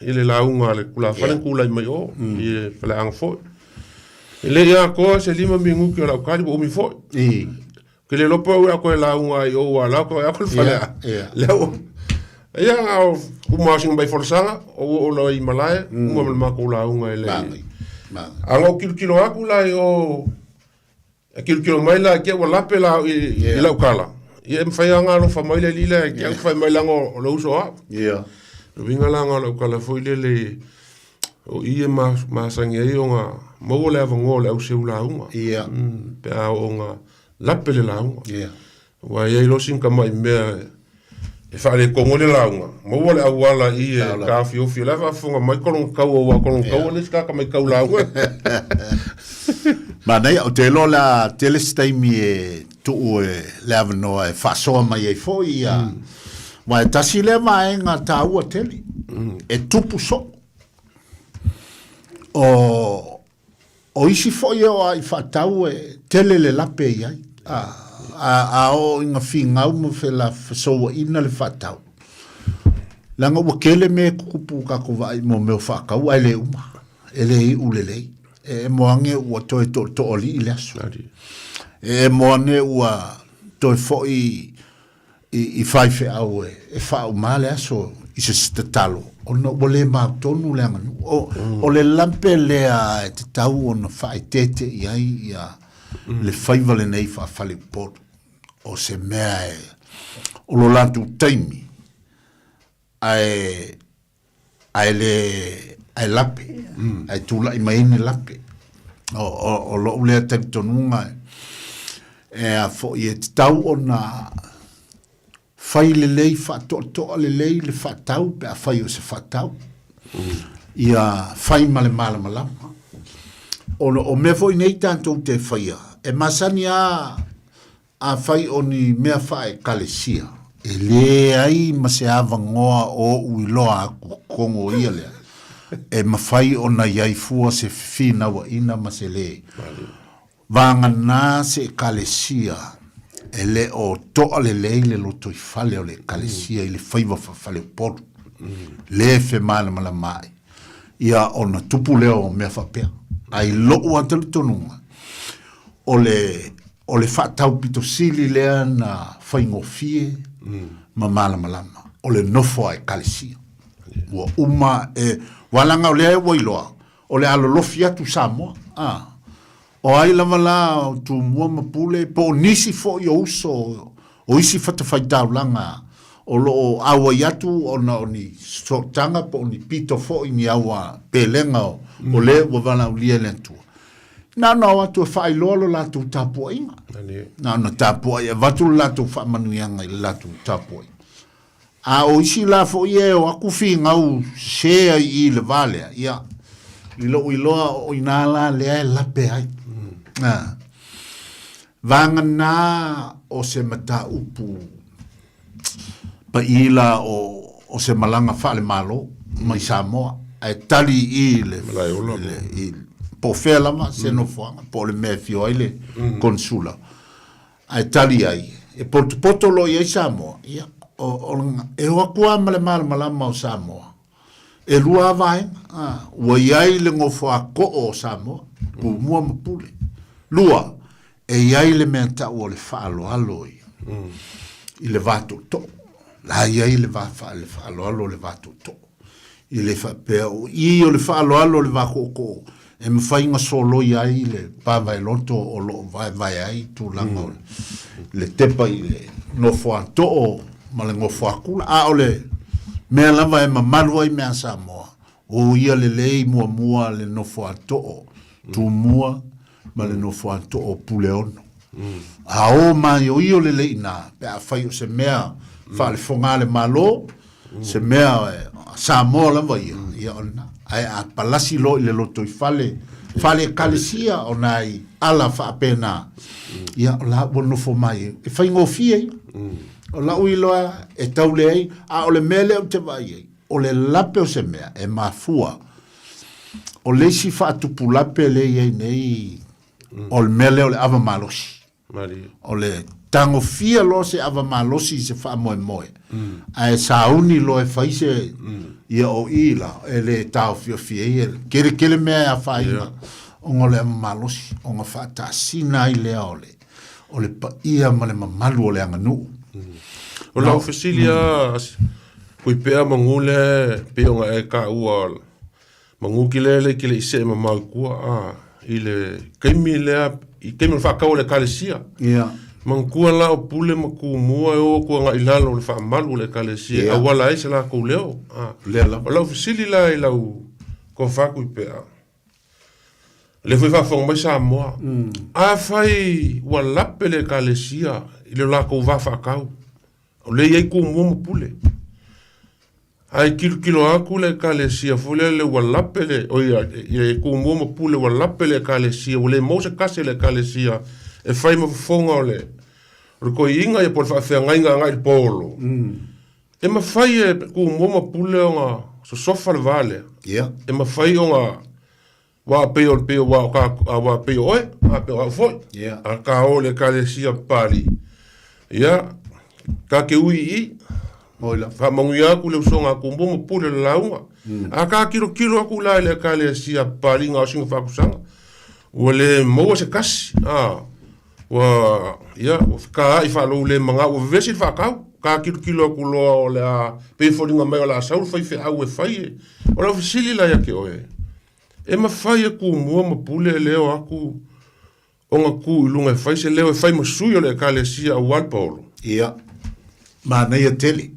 i le lauga a le tulafale na tulai mai o, i le faleaga foi. E le i atoa se 5 minute o lau tali ua umi foi. Ou te le iloa po o au e toe lauga ai i o aua o la e toe atu le faleaga. Lea ua, ia a o uma lava sina mai folasaga, ou oo loa i malae, uma ma le matou lauga e le i. A na ou tilotilo atu la i o, e tilotilo mai la i te i ua lape la au i lau tala, ia e mafai lava ona alofa mai le alii lea i te au fai mai leaga o le uso a au. O le uiga la lena o lau tala foi lele, o i e masani ai ona maua le avanoa o le au seu lauga. Pe a oo ina lape le lauga. Aua e i ai loa sina tamai mea e faaletonu ai le lauga, maua le auala i e taofiofi, o la e faafofoga mai Kologataua, aua o Kologataua le isi tagata mai tau lauga. Manaia, ou te iloa o le a tele se taimi e tuu e le avanoa e faasoa mai ai foi ia, aua e tasi lea vaega taua tele e tupu soo. O, O isi foi e oo a i faatau e tele le lape e i ai, a, a, a oo ina figau ma fela fesouaina le faatau, leaga ua tele mea e tutupu i tatou vaai mo mea o faatau ae le uma, e le iu lelei. E emo ane ua toe tootooalii le aso. E emo ane ua toe foi. i faifeau e faauma le aso i se tatalo ona ua le mautonu le aganuu. O, mm. o le lape lea e tatau ona faaeteete i ai ia mm. le faiva lenei faafaleupolu. O se mea e, o lo latou taimi ae ae le ae lape mm. ae tulai mai ai ni lape. O, o, o lou lea talitonuga e a foi e tatau ona fai lelei, faatoatoa lelei le faatau pe afai o se faatau. Mm. Ia fai ma le malamalama. O, o mea foi nei tatou te faia, e masani a Afai o ni mea faa-Ekalesia, e leai ma se avanoa o oʻu iloa aku kogo ia lea, e mafai ona i ai fua se fefinauaina ma se lē. Vagana se Ekalesia e le o toa lelei le lotoifale o le Ekalesia i le faiva faafaleupolu, lē femalamalama ai, ia ona tupu lea o mea faapea. A i loʻu lava talitonuga, o le O le faataupito sili lea na faigofie ma malamalama, o le nofo a Ekalesia. Ua uma e, aua leaga o lea ua iloa, o le a lolofi atu Samoa. A, o ai lava la o Tumua ma Pule, po o nisi foi o uso o isi fatafaitaulaga o lo o auai atu ona o ni sootaga po o ni pito foi ni aua pelega o le ua valaaulia e le Atua. Na ona o atu e faailoa lo latou tapuaiga. Na ona tapuai e avatu le latou faamanuiaga i le latou tapuaiga. A o isi la foi e o atu finau sese ai i le va lea, ia, i lou iloa o inā la lea e lape ai. Mm. A. Vagana o se mataupu Paʻī la o, o se malaga faale-Malo mai Samoa, ae tali i le, Malaeola le, i, po o fea lava se nofoaga, po o le mea e afio ai le konesula, ae tali ai, e potopoto loa i ai Samoa, ia, o, o, e o atu lava ma le malamalama o Samoa, e lua lava vaega, a, ua i ai le nofoatoo o Samoa, Tumua ma Pule. Lua, E i ai le mea tau o le faaaloalo i, i le va tootoo. La i ai le va faa, le faaaloalo o le va tootoo. I le faapea o i o le faaaloalo o le va tootoo e mafai ona soloia ai le pavaeloto o lo o vaevae ai tulaga o le tepa i le nofoatoo ma le nofoakula. A o le mea lava e mamalu ai mea a Samoa, o ia lelei muamua le nofoatoo, Tumua ma le nofoatoo o Puleono. A o maioio lelei i ina, pe afai o se mea faalefoga a le Malo, se mea a Samoa lava ia, ia o lena. Ae a palasi loa i le lotoifale, fale ekalesia o nai ala faapena, ia o la ua nofo mai, e faigofie ia. O lau iloa e tau leai, a o le mea lea ou te vaai ai, o le lape o se mea e mafua O le isi faatupulape lea e i ai nei, o le mea lea o le ava malosi. O le tagofia loa se ava malosi i se faamoemoe, ae sauni loa e fai se, ia o i la, e le taofiofi ai, e tele tele mea e afaina ona o le ava malosi, ona faatasina ai lea o le, o le paia ma le mamalu o le aganuu. O lau fesili lava, Kuipea manu lea pei ona e taua manu ki lea le ki le i see mamao i tua a i le taimi lea i taimi o le faatau a le ekalesia. Ia. Manatua la o Pule ma Tumua e o atu agai i lalo o le faamalu o le ekalesia e auala ai se latou leo. A. Lea lava. O lau fesili la i lau tofa Kuipea, lea foi faafofoga mai Samoa, afai ua lape le ekalesia i le latou va faatau, O lea e i ai Tumua ma Pule. Ae tilotilo atu le ekalesia foi lele ua lape le, oi, i Tumua ma Pule ua lape le ekalesia, ua le maua se tasi o le ekalesia e fai ma fofoga o le, o le toeaina ia po o le faafeagaiga agai i le paolo. E mafai e Tumua ma Pule ona sosofa le va lea. Ia. E mafai ona Aua pei o pei o ka aua pei o oe, a pei o au foi. Yeah. A ka o le ekalesia Papalii. Ia, ka ke ui i, Oi la. faamanuia atu le usoga a Tumua ma Pule le lauga. A ka tilotilo atu la i le ekalesia Papalii na o sina faakusaga, ua le maua se tasi, a, ua, ia, ua fekaai faaloulemaga, ua vevesi le faatau. tilotilo atu loa o le a pei e foliga mai o le a sau le faifeau e fai e. O lau fesili la ia te oe, e mafai e Tumua ma Pule le o atu ona tu i luga e fai se leo e fai ma sui o le Ekalesia aua le paolo? Ia, manaia tele.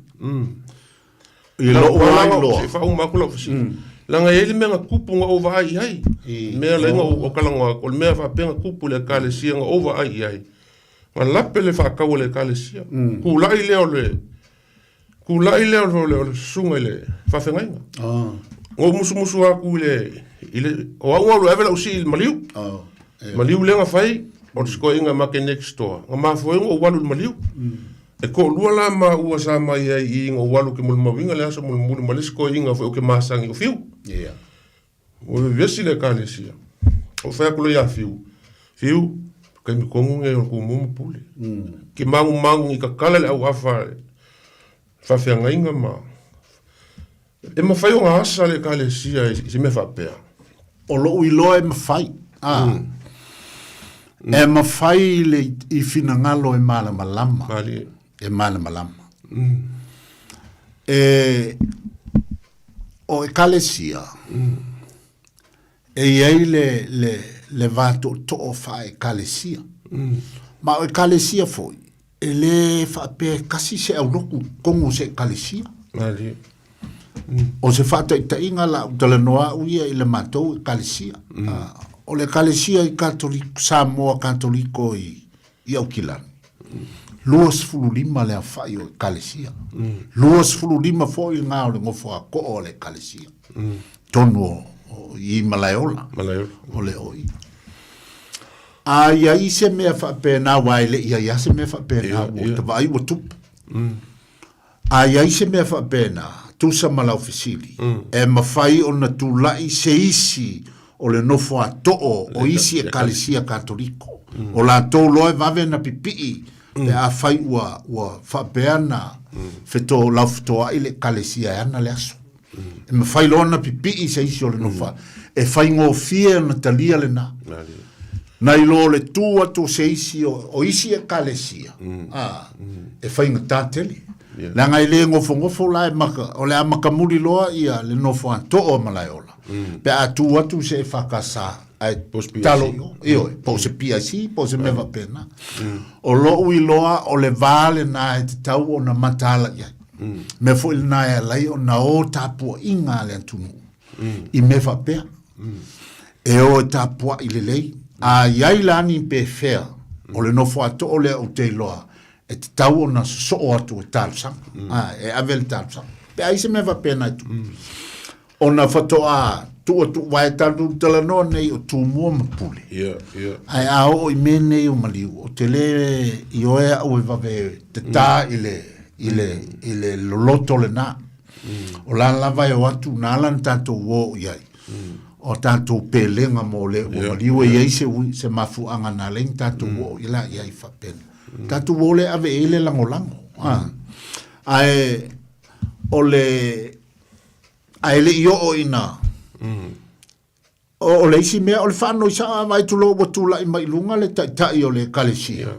I lou lava iloa. Se i faauma atu lau fesili. Leaga e i ai le mea na tupu na ou vaai i ai. Mea la na ou talanoa atu, o le mea faapea na tupu i le Ekalesia na ou vaai i ai. Na lape le faatau a le Ekalesia. Tulai lea o le tulai lea o le susuga i le faafeagaiga. Na ou musumusu atu i le i le o au na alu e ave lau sii i le maliu. Maliu lea na fai o le sikoiga ma ke next door. Na mafua ai ona ou alu i le maliu. E toalua la maua sa mai ai i i na ou alu ou te molimauina le aso mulimuli ma le isi toeaina foi ou te masani o Fiu. Ua vevesi le Ekalesia. Ou fai atu loa ia Fiu, Fiu, taimi tonu lenei o le Tumua ma Pule. Ke magumagu i tatala le auafa faafeagaiga ma e mafai ona asa le Ekalesia i se mea faapea. O lou iloa e mafai. A. E mafai i le i finagalo e malamalama. Malie. E malamalama. E o Ekalesia, e i ai le, le, le va tootoo faa-Ekalesia. Ma o Ekalesia foi, e le faapea e kasi se aulotu i totonu o se Ekalesia. Malie. O se faataitaiga la ou talanoa au ia i le matou Ekalesia. O le Ekalesia i Katoliko, Samoa Katoliko i, i Aukilani, 25 le aofai o Ekalesia. 25 foi lena o le nofoatoo a le Ekalesia. Tonu o, o i Malaeola. Malaeola. O le oi. A i ai se mea faapena, aua e le i ai lava se mea faapena, ua ta vaai ua tupu. A i ai se mea faapena, tusa ma lau fesili, e mafai ona tulai se isi o le nofoatoo o isi Ekalesia Katoliko, o latou loa e vave ona pipii pe afai ua, ua faapea ona feto, laufetoai le Ekalesia e ana le aso. E mafai loa ona pipii se isi o le nofoa, e faigofie ona talia lena. Nai lo le tu atu o se isi o, o isi ekalesia, a, e faigata tele. Leaga e le gofogofo'o la e maka, o le a makamuli loa ia le nofo a too a Malaeola, pe a tu atu se EFKS ae talo i o, ioe, po o se PIC, po o se mea faapena. O lou iloa o le va lena e tatau ona mataala i ai. Mea foi lena e ala ai ona o tapuaiga a le atunuu i mea faapea. E o e tapuai lelei. A i ai la ni pefea o le nofo ato'o lea ou te iloa e tatau ona sosoo atu e talosaga, e ave le talosaga. Pe a i ai se mea faapena e tupu. Ona faatoa tuu atu, aua e tatou talanoa nei o Tumua ma Pule. Ia, ia. Ae a oo i mea nei o maliu, ou te le ioe au e vave tatā i le, i le, i le loloto lena. O la lava e o atu, na ala ona tatou o i ai, o tatou pelega mo le ua maliu e i ai se, se mafuaaga na ala ai ona tatou oo i la i ai faapena. Tatou o lea e ave i ai le lagolago. Ae o le Ae le i oo ina o le isi mea o le faanoi sao a vaai atu loa ua tulai mai i luga le taitai o le ekalesia.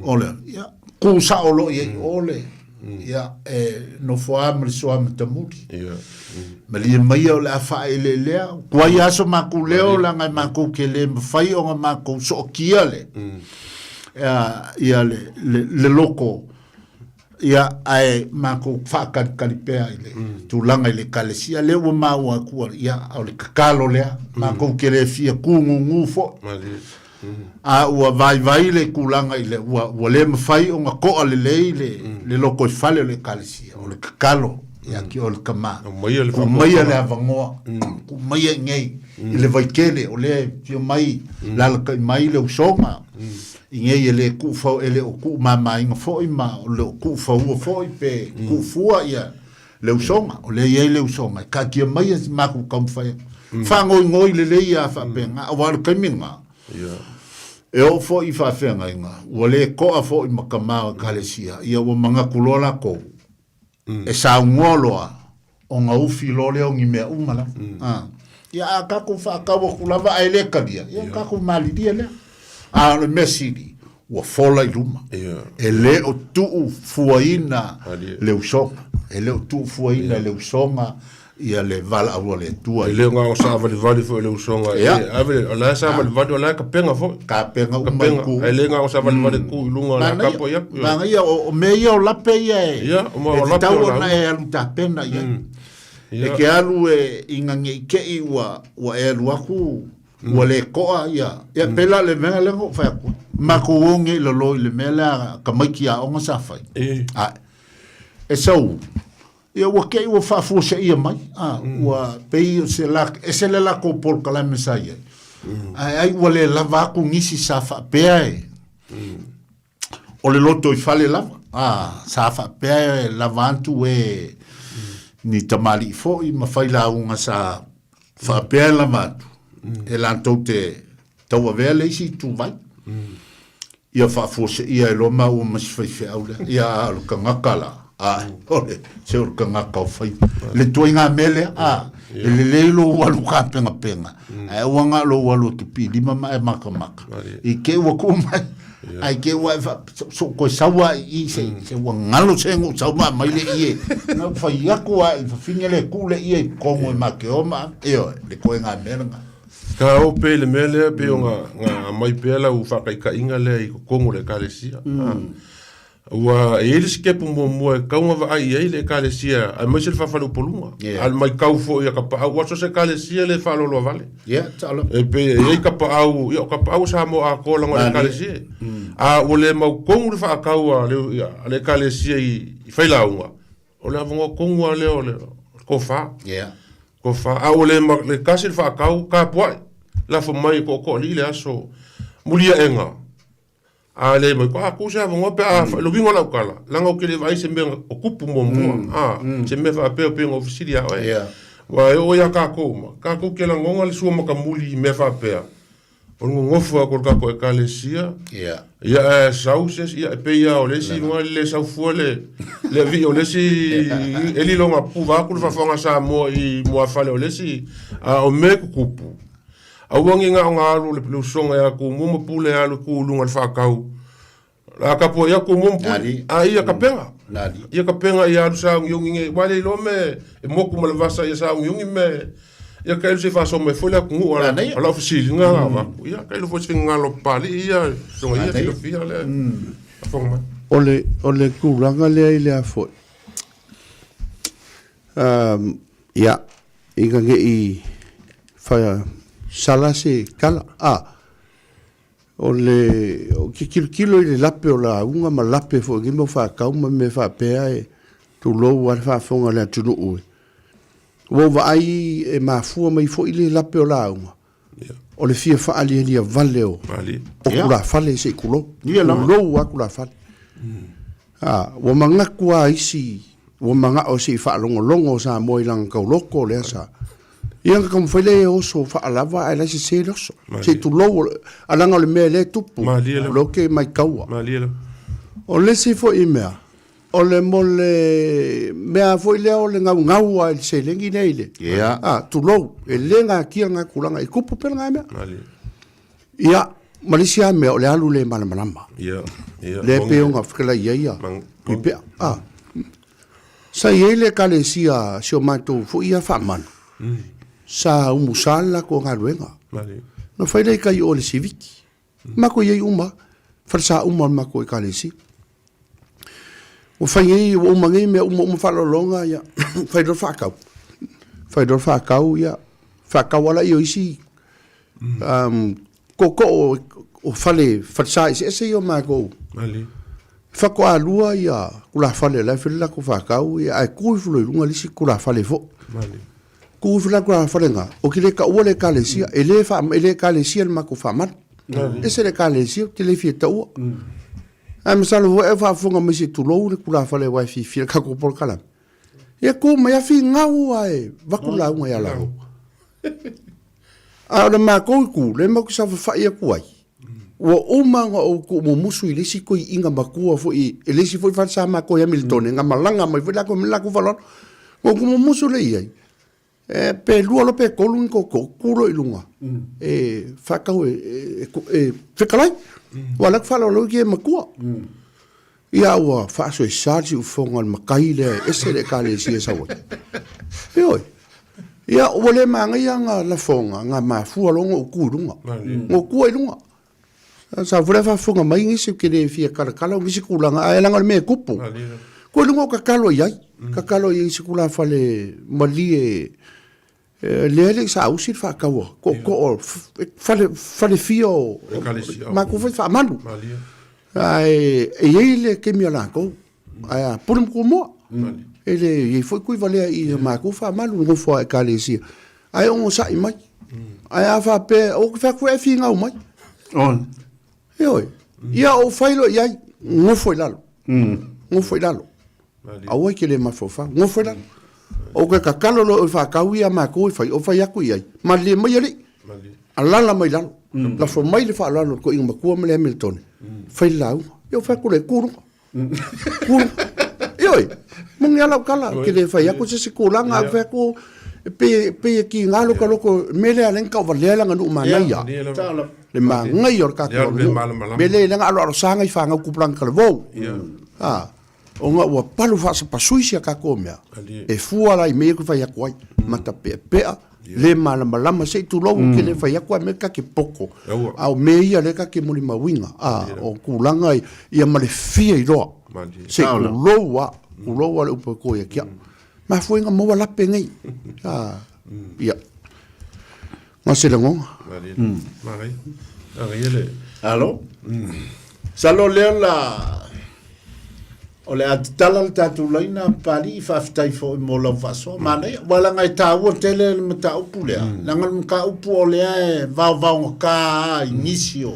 O le, ia, kū sao loa i ai i o le, ia, e nofo lava ma le soa matamuli. Malie maia o le a faaeleelea, tuai lava so matou leo leaga e matou te le mafai ona matou sootia le, ia, ia le, le, le loko Ia, ae matou faatalitali pea i le tulaga i le Ekalesia. Lea ua maua atu, ia, o le tatalo lea, matou te le fia kūgūgū foi. A ua vaivai le tulaga i le, ua, ua le mafai ona to'a lelei le, le lotoifale o le Ekalesia. O le tatalo ia te oe le tama, tuu maia le avanoa, tuu maia i inei i le Vaitele, o lea e fia mai, alalatai mai le usoga, I nei e le tuufau, e le o tuumamaina foi ma o le o tuufaua foi pe tuufua ia le usoga. O lea e i ai le usoga e taatia mai e matou taumafai atu. Fagoigoi lelei lava faapena, aua o le taimi lena, e oo foi i faafeagaiga, ua le toa foi ma tama o Ekalesia, ia ua manatu loa latou, e saunoa loa, ona ufi loa lea o ni mea uma lava. Ia a tatou faatau atu lava ae le talia, ia tatou malilie lea. A o le mea sili, Ua fola i luma. E le o tuu fuaina le usoga. E le o tuu fuaina e le usoga ia le valaau a le Atua. E le o na o savalivali foi le usoga. E ave o la e savalivali o la e kapega foi. Kapega uma i ku. E le na o savalivali ku i luga o la kapo ia. Manaia o mea ia o lape ia e. Ia, o lape o tatau ona e alu tapena i ai. E ke alu e ina ne i te i ua e alu atu ua le toa ia, ia pei la le mea lea na ou fai atu ai. Matou o nei i lalo i le mea lea a tamaiti aoga sa fai. Ae, e sau, ia ua te i ua faafuaseia mai, a, ua pei o se la, ese le latou polokalame sa i ai. Ae ai ua le lava atu nisi sa faapea e, o le lotoifale lava, a, sa faapea e lava atu e ni tamalii foi ma failauga sa faapea e lava atu, e latou te tauavea le isi ituvai. Ia faafuaseia ai loa maua ma si faifeau lea. Ia, a o le tagata la, a, o le, se o le tagata o faiva. Le ituaiga mea lea, a, e lelei lou alu tapenapena, ae aua na o lou alu e te pilima ma e matamata. I te i ua tuu mai, Ai ke ua e fa so koe sau a i se se ua ngalo se ngo sau ma mai le ie. Na fai aku a i fafine le ku le ie i kongo i ma ke oma e o le koe nga mea nga. Ka o pe le mea lea pe o nga nga mai pea lau whakaikaiga lea i totonu o le ekalesia. Ua e i ai le sitepu muamua e tatau ona vaai i ai le Ekalesia aemaise le faafaleupoluga. Yeah. A o le maitau foi a Kapaau, aua so o se Ekalesia le faaloaloa vale. Yeah, taalo. E pei e i ai Kapaau, ia o Kapaau o Samoa atoa leaga o le Ekalesia. A ua le mautonu le faatau a le, a le Ekalesia i, i failauga, o le avanoa tonu lava lea o le, o le tofa. Yeah. Tofa. A ua le, le tasi le faatau, tapuai, lafo mai e toatoalii le aso muliaega. A le mai, a ku se avanoa pe a le uiga o lau tala, leaga ou te le vaai i se mea o tupu muamua, a, se mea faapea pei ona ou fesili ia oe. Aua e oo ia tatou uma, tatou te lagona le sua matamuli i mea faapea, o le nonofo atu o le tatou Ekalesia, ia ae sau se isi, ia e pei lava o le isi igoa e le sau fua le alii o le isi e lilo ina puva atu le faafofoga a Samoa i muafale o le isi, a o mea e tutupu, Aua ne i na ona alu le usoga ia Tumua ma Pule alu e tu i luga o le faatau. O le a tapuai atu Tumua ma Pule, a ia kapega. Ia kapega ia alu sauniuni nei, aua e le iloa mea e motu ma le vasa ia sauniuni mea ia tailo se i faasoa mai foi le atunuu. O lau fesili lena na avatu, ia tailo foi i se finagalo o Papalii ia, usoga ia silafia lea faafofoga mai. O le tulaga lea i le a foi, Ia, ina ne i sala se tala, a, o le, ou te tilotilo i le lape o lauga ma lape foi o nei mau faatau ma mea faapea e tulou lava le faafofoga a le atunuu e. Ua ou vaai e mafua mai foi le lape o lauga, o le fia faalialia vale o tulafale se i tulou, tulou lava tulafale. A, ua manatu lava isi, ua manao se i faalogologo Samoa i lana tauloko lea sa. Ia ona taumafai lea e oso faalava ae la e sese le oso. Se i tulou, a leaga o le mea lea e tupu, o lea ou te maitaua. O le isi foi mea, o le mo le mea foi lea o le gaugau lava i le seleni lea i le, a, tulou, e le natia lena tulaga, e tupu pea lena mea. Ia, ma le isi lava mea, o le alu le malamalama. Ia, ia. Lea e pei ona fetalai ai ia Tuipea. A. Sa i ai le Ekalesia, si o matou foi ia faamanu, sa umusa le latou galuega. Na fai lea i tai o le siviki. Matou i ai uma, falesa uma o le matou Ekalesia. Ua fai nei, ua uma nei mea uma uma faaaloaloga, ia, fai loa le faatau. Fai loa le faatau, ia, faatau lava laia o isi tootoo o fale, falesa eseese ia o matou. Faatoa lua ia tulafale o la e fai le latou faatau, ia, ae tu ifo loa i luga le isi tulafale foi. Tu ifo la tulafale lena, ou te le taua le Ekalesia, e le faa, e le Ekalesia le matou faamalu. Ese le Ekalesia, ou te le fia taua. Ae masalo foi a faafofoga mai se i tulou le tulafale aua e fiafia i le tatou polokalame. Ia tu mai a finau lava e avatu lauga ia latou. A o le matou itu, lea matou te saofafai atu ai, ua uma ona ou tuumumusu i le isi toeaina matua foi, i le isi foi fale sa matou i Amilitone, na malaga mai foi latou ma le latou faaaloalo. Ona ou tuumumusu lea i ai. E pe lua loa pe tolu ni tootoo tu loa i luga e faatau e fetalai. Aua o lea ou te faaaloalo i le matua. Ia ua faasoesa le siufofoga o le matai lea e ese le ekalesia e sau ai. Ioe. Ia ua le manaia ana lafoga, na mafua loa ona ou tu i luga. Na ou tu ai i luga. Sa foi la faafofoga mai nisi ou te le fia talatala o nisi tulaga, ae leaga o le mea e tupu. Koe luga o tatalo i ai, tatalo i ai i se tulafale malie lea e le i saausi le faataua, tootoo, fale, falefia o matou foi faamalu. Ae e i ai le taimi a latou, ae a pule ma Tumua. E le i ai foi Tuivalea i matou faamalu, nofo a ekalesia, ae onosai mai. Ae a faapea, ou te fai atu e finau mai. Ioe. Ia ou fai loa i ai, nofo i lalo. Nofo i lalo. Aua e te le mafaufau, nofo i lalo. Ou te tatalo loa e faatau ia matou e fai, ou fai atu i ai, malilie mai alii, alala mai lalo, lafo mai le faaaloalo i le toeaina matua ma le Hamilton, fai le lauga. Ia ou fai atu lea, tu luga. Tu luga. Ioe, moni lava lau tala, ou te le fai atu se isi tulaga, ae ou fai atu, e pei e tiga lota loto, le mea lea e ala ai ona tauvalea le aganuu manaia. Le manaia o le tatou aganuu. Le mea lea e leaga aloalosa nai fanau tupulaga talavou. Ona ua palu faasapasui si a tatou mea, e fua la i mea ia ou te fai atu ai, matapeapea, le malamalama, se i tulou ou te le fai atu a mea ta te poto, a o mea ia lea ta te molimauina, o tulaga ia ma le fia iloa, se i tulou lava, tulou lava le upu e to ia te au. Mafua ai ona maua lape nei. Ia. Ma se lagona. Alo. Masalo lea la o le a tatala le tatou laina Papalii, faafetai foi mo lau faasoa. Manaia, aua leaga e taua tele le mataupu lea, leaga o le mataupu o lea e vaovaogata lava i nisi o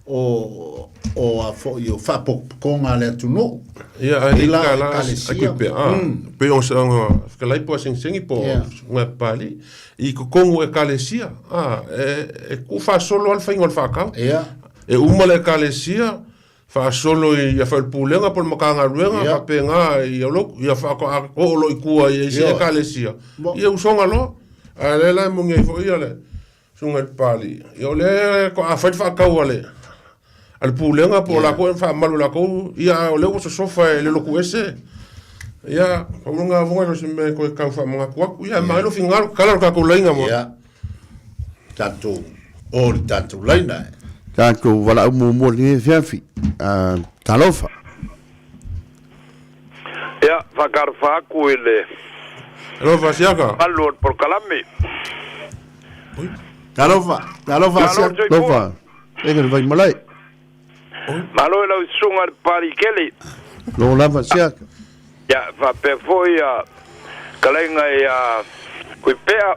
o o a foi o faapotopotoga a le atunuu. Ia, ae le la la ai pe a. Pe o sa nga fetalai po segisegi po nga Papalii i totonu o ekalesia. A e tuu faasolo lava le faiga o le faatau. E uma le ekalesia faasolo i afai o le Pulega po o le Matagaluega faapena i o ia faatoa oo loa i tua i isi ekalesia. Ia usoga loa. Ae o lea la e moni ai foi le Susuga i le Papalii, ia o lea faatoa fai le faatau a le a le Pulega po o latou e faamalu e latou, ia a o lea ua sosofa e le lotu ese. Ia, pau lena avonga o se mea e toe tau faamanatu atu. Ia, maea lou finagalo, tatala le tatou laina mo. Ia, tatou, o le tatou laina e. Tatou valaau muamua i lenei afiafi. Talofa. Ia, faatalofa atu i le. Alofa Siaka. Malu o le polokalame. Talofa, talofa Siaka. Talofa. Ega le vai malae. Malo i lau susuga i le Papalii Kele. Lo lava Siaka. Ia, faapea foi ia fetalaiga ia Kuipea,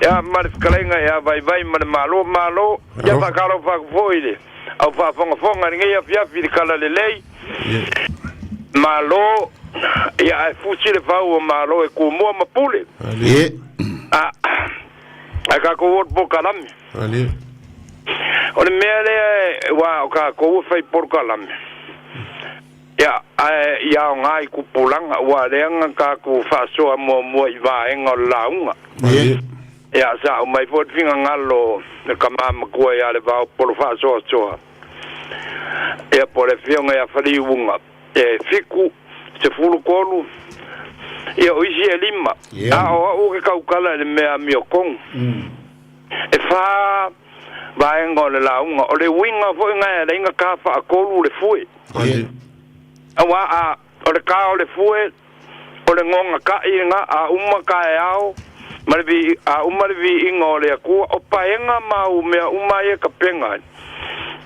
ia ma le fetalaiga ia Vaivai ma le Malo. Malo. Ia faatalofa atu foi i le au faafogafoga i lenei afiafi i le Tala Lelei. Malo, ia ae fusi le fau o Malo e tumua ma pule. Ie. A, ae tatou o i le polokalame. O le mea lea, aua o tatou e fai polokalame, ia, ae ia aoga i tupulaga, aua lea na tatou faasoa muamua i vaega o le lauga. Ie. Ia, sa aumai foi le finagalo o le tama matua ia Levao Polo Faasoasoa. Ia po o le afioga ia Faliuga e 7, 13, ia o isi e 5. A o au ou te tautala i le mea amiotonu. E 4 vaega o le lauga. O le uiga foi lena e ala ai ona ta faatolu le fue. Aua a o le ta o le fue, o le gogatai lena, a uma taeao ma le vi, a uma le viiga o le Atua, o paega ma au mea uma ia e tapena ai,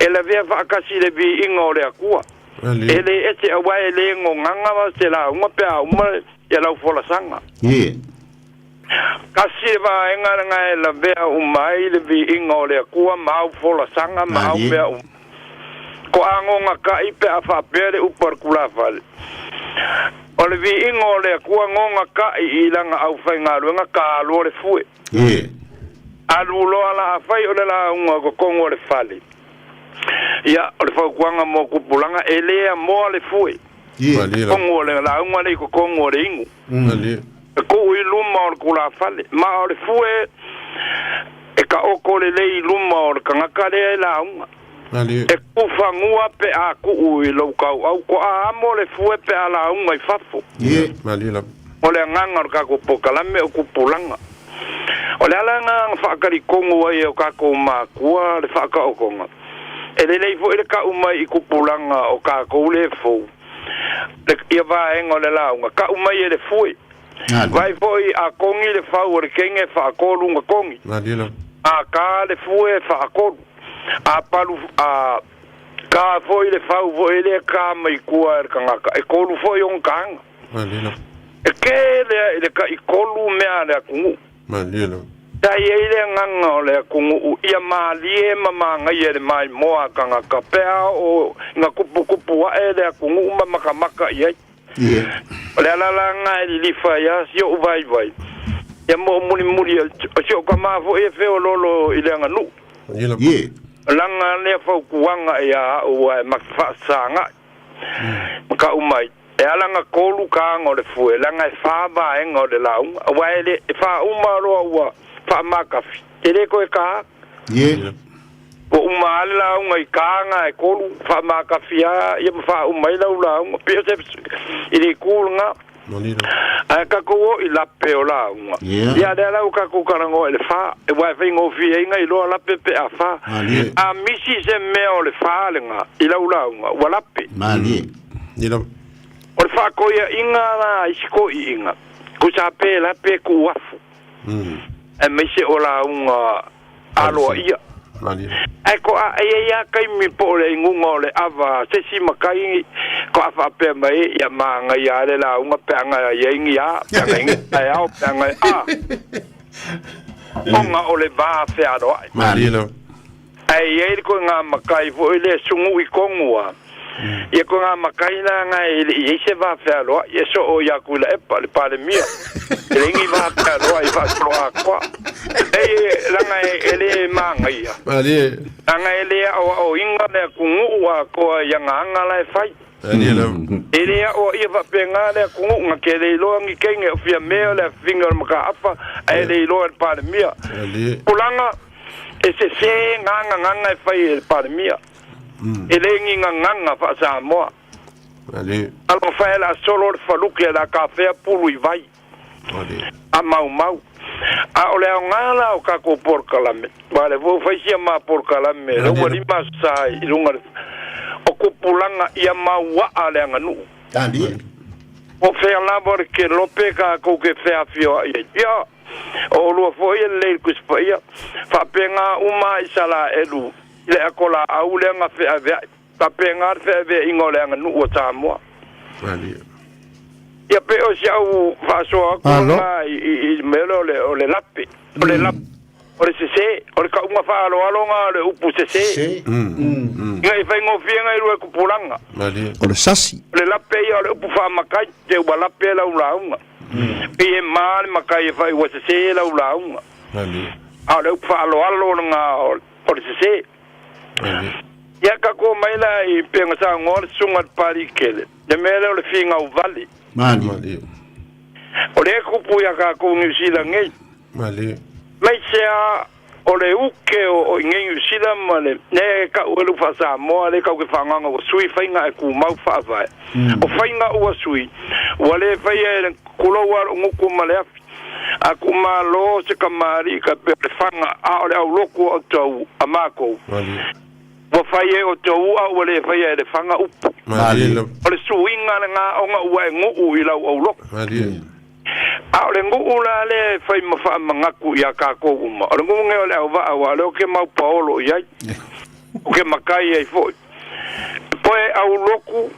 e lavea faatasi i le viiga o le Atua. E le ese aua e le gogaga se lauga pe a uma ia lau folasaga. Tasi le vaega lena e lavea uma ai le viiga o le Atua ma au folasaga ma au mea uma. Ko agogatai pe a faapea le upu a le tulafale. O le viiga o le Atua gogatai i lana aufaigaluega ka alu o le fue. Alu loa la afai o le lauga o totonu o le fale. Ia, o le fautuaga mo tupulaga, e le amoa le fue. Totonu o le lauga le i totonu o le inu. E ku'u i luma o le tulafale ma o le fue e ka'oko lelei i luma o le tagata lea e lauga. E kufanua pe a ku'u i lou tau'au to'a amo le fue pe a lauga i fafo. O le agaga o le tatou polokalame o tupulaga. O le ala lena na faatalitonu ai e o tatou matua le faataotoga. E lelei foi le tau mai i tupulaga o tatou lē fou le ia vaega o le lauga, tau mai e le fue. Vaai foi a kogi le fau o le kege e faatolu ona kogi. A kā le fue e faatolu. A palu a kā foi le fau foi lea kā mai tua e le tagata, e tolu foi ona kāga. E tele ai le taitolu mea a le atunuu. Sa i ai le agaga o le atunuu ia malie ma magaia le maimoa a tagata pe a oo ina tuputupu ae le atunuu ma makamaka i ai. O le ala la lena e lilifa ai lava si ou vaivai ia mo mulimuli o si ou tama foi e feoloolo i le aganuu. Laga lea fautuaga ia a'u ae ma faasaaga'i ma ka'u mai. E ala na tolu kāga o le fue, leaga e fa vaega o le lauga, aua e le, e faauma loa ua faamatafi, e le toe kā. Ua uma lava le lauga i kāga e tolu, faamatafi lava ia ma faauma ai lau lauga, pei o se, i le itu lena. Ae tatou o i lape o lauga. Ia lea la ua tatou talanoa i le fa, aua e faigofie ai na iloa lape pe a fa. A misi se mea o le fa lena i lau lauga, ua lape. O le faakoiaʻiga la a isi toʻiʻiga, tusa pe lape tuu afu, aemaise o lauga aloaia. Ae toa e iai lava taimi po o le inuga o le ava a se isi matai toa faapea mai ai, ia manaia lava le lauga pe ana iai ni a, pe ana iai ni taeao, pe ana a. Ona o le va fealoai. Ae i ai le koe matai foi lea sunu'i tonu a. Ia koe matai la na e le i ai se va fealoai, e soo ia Tuilaepa le Palemia. E leai ni va fealoai faasoloatoa. E laga e le magaia. Laga e le aoaoina le atunuu atoa i ana aga la e fai. E le aoaia faapena le atunuu na te le iloa ni teine o Fiame o le afafine o le mataafa ae le iloa e le Palemia. Tulaga e sesē ngā gagana e fai e le Palemia. E le ni gagana faa-Samoa. Alofa e la solo le faluki e la kafea pulu i vai. A maumau. A o le aoga la o tatou polokalame, aua o lea foi ua fai sia ma polokalame, lea ua 5 aso sa i luga o tupulaga ia mauaa le aganuu. Po o fea lava o le kelope tatou te feafioai ai. Ia, o olua foi e lelei i le Tusi Paia, faapena uma a Isalaelu i le akolaau lea na feaveai, faapena le feaveaiga o le aganuu a Samoa. Ia pe o si au faasoa atu lena i le mea lea o le lape, o le lape, o le sesē, o le tauga faaaloalo lena o le upu sesē. Ina i faigofie nai lua tupulaga. O le sasi. O le lape ia o le upu faamatai, te ua lape lau lauga. Pei e ma le matai e fai ua sesē lau lauga. A o le upu faaaloalo lena o le sesē. Ia tatou mai la i pei ona saunoa le susuga i le Papalii Kele, le mea lea o le finau vale. O lea e tupu ia tatou Niu Sila nei. Maise lava o le uke o i nei Niu Sila ma le lea e tau ai le faa-Samoa lea tatou te faagaga ua sui faiga ae tumau faavae. O faiga ua sui, ua le faia e le tulou lava lou gutu ma le afi. A tuumalo se kamali'i ka pei o le faga, a o le aulotu o outou a matou, ua fai e outou a ua le faia e le faga upu. O le suiga lena ona ua e nuu i lau aulotu. A o le nuu la lea e fai ma faamanatu iā tatou uma, o le nuu lenei o le auvaa, aua o lea ou te mau paolo i ai, ou te matai ai foi. Poe aulotu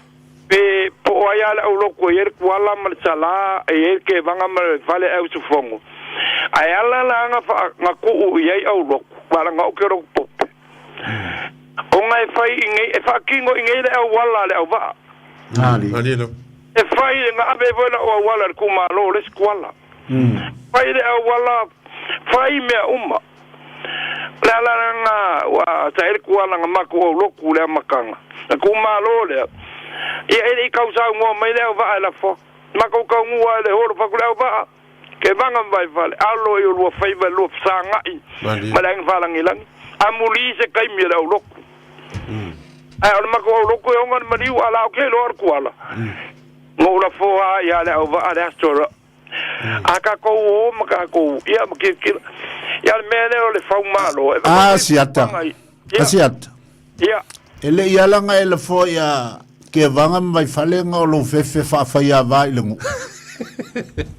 Pe po o ai lava le aulotu e i ai le kuala ma le salā, e i ai le kevaga ma le fale ae usufono. Ae ala la na wha, na tuu i ai aulotu, wala nga o ke lotu pope. Ona e fai i nei, e whaakino i nei le auala a le auvaa. E fai, na ave foi la o auala le kumalo, le isi kuala. Fai le auala, fai mea uma. O le ala lena ua sa ai le kuala na matou aulotu i le amataga. Na tumalo lea, ia e le i tau saunoa mai le auvaa e lafo atu. Matou taunuu lava i le holo fatu le auvaa. Kevaga ma Vaifale, alo i o lua faiva e lua fesagai ma le aiga faalagilagi. Amuli se taimi e le aulotu. Ae o le matou aulotu e ona le maliu, a la ou te iloa le tuala. Na ou lafoa ia le auvaa le aso la. A tatou o ma tatou, ia ma kilakila. Ia le mea lea o le faumalo, e Ah, siata. Asiata. Ia. E le i ala na e lafoa ia Kevaga ma Vaifale na o lou fefe faafaiava i le nuu.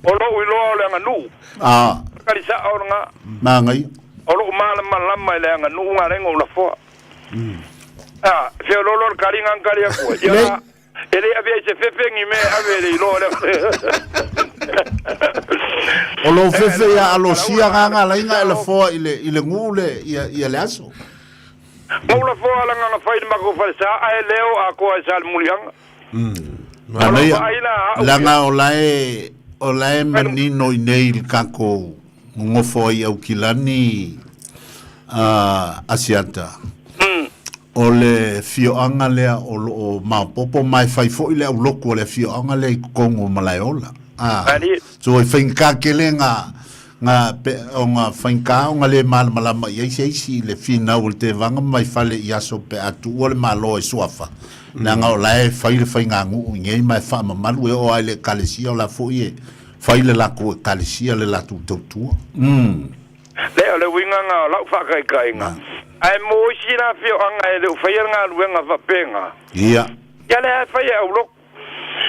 O lou iloa o le aganuu. Ah. Kalisaa o lena. Manaia. O lou malamalama i le aganuu na ala ai na ou lafoa. Ah, feololo le taliga na tali atu ai. Ia, e le avea i se fefe ni mea e ave e le iloa le O lou fefe ia alosia nga nga alai na e lafoa i le i le nuu le ia ia le aso. Na ou lafoa laga na fai i le matou falesa ae leo atoa i Salemuliaga. Manaia, leaga o la e o la e manino i nei le tatou nonofo ai i Aukilani a Asiata. O le afioaga lea o lo o maopoopo ma e fai foi le aulotu o le afioaga lea i totonu o Malaeola. A so e faigata tele na na pe ona faigata ona le malamalama i ai se isi i le finau o le Tevaga ma Vaifale i aso pe a tuua le Malo e suafa, leaga o la e fai le faiganuu i nei ma e faamamalu e oo lava i le Ekalesia o la foi e fai le latou Ekalesia le latou tautua. Le o le uiga na o lau faataitaiga. Ae mo isi la afioaga e le o faia le galuega faapena. Ia. Ia lea e fai e aulotu.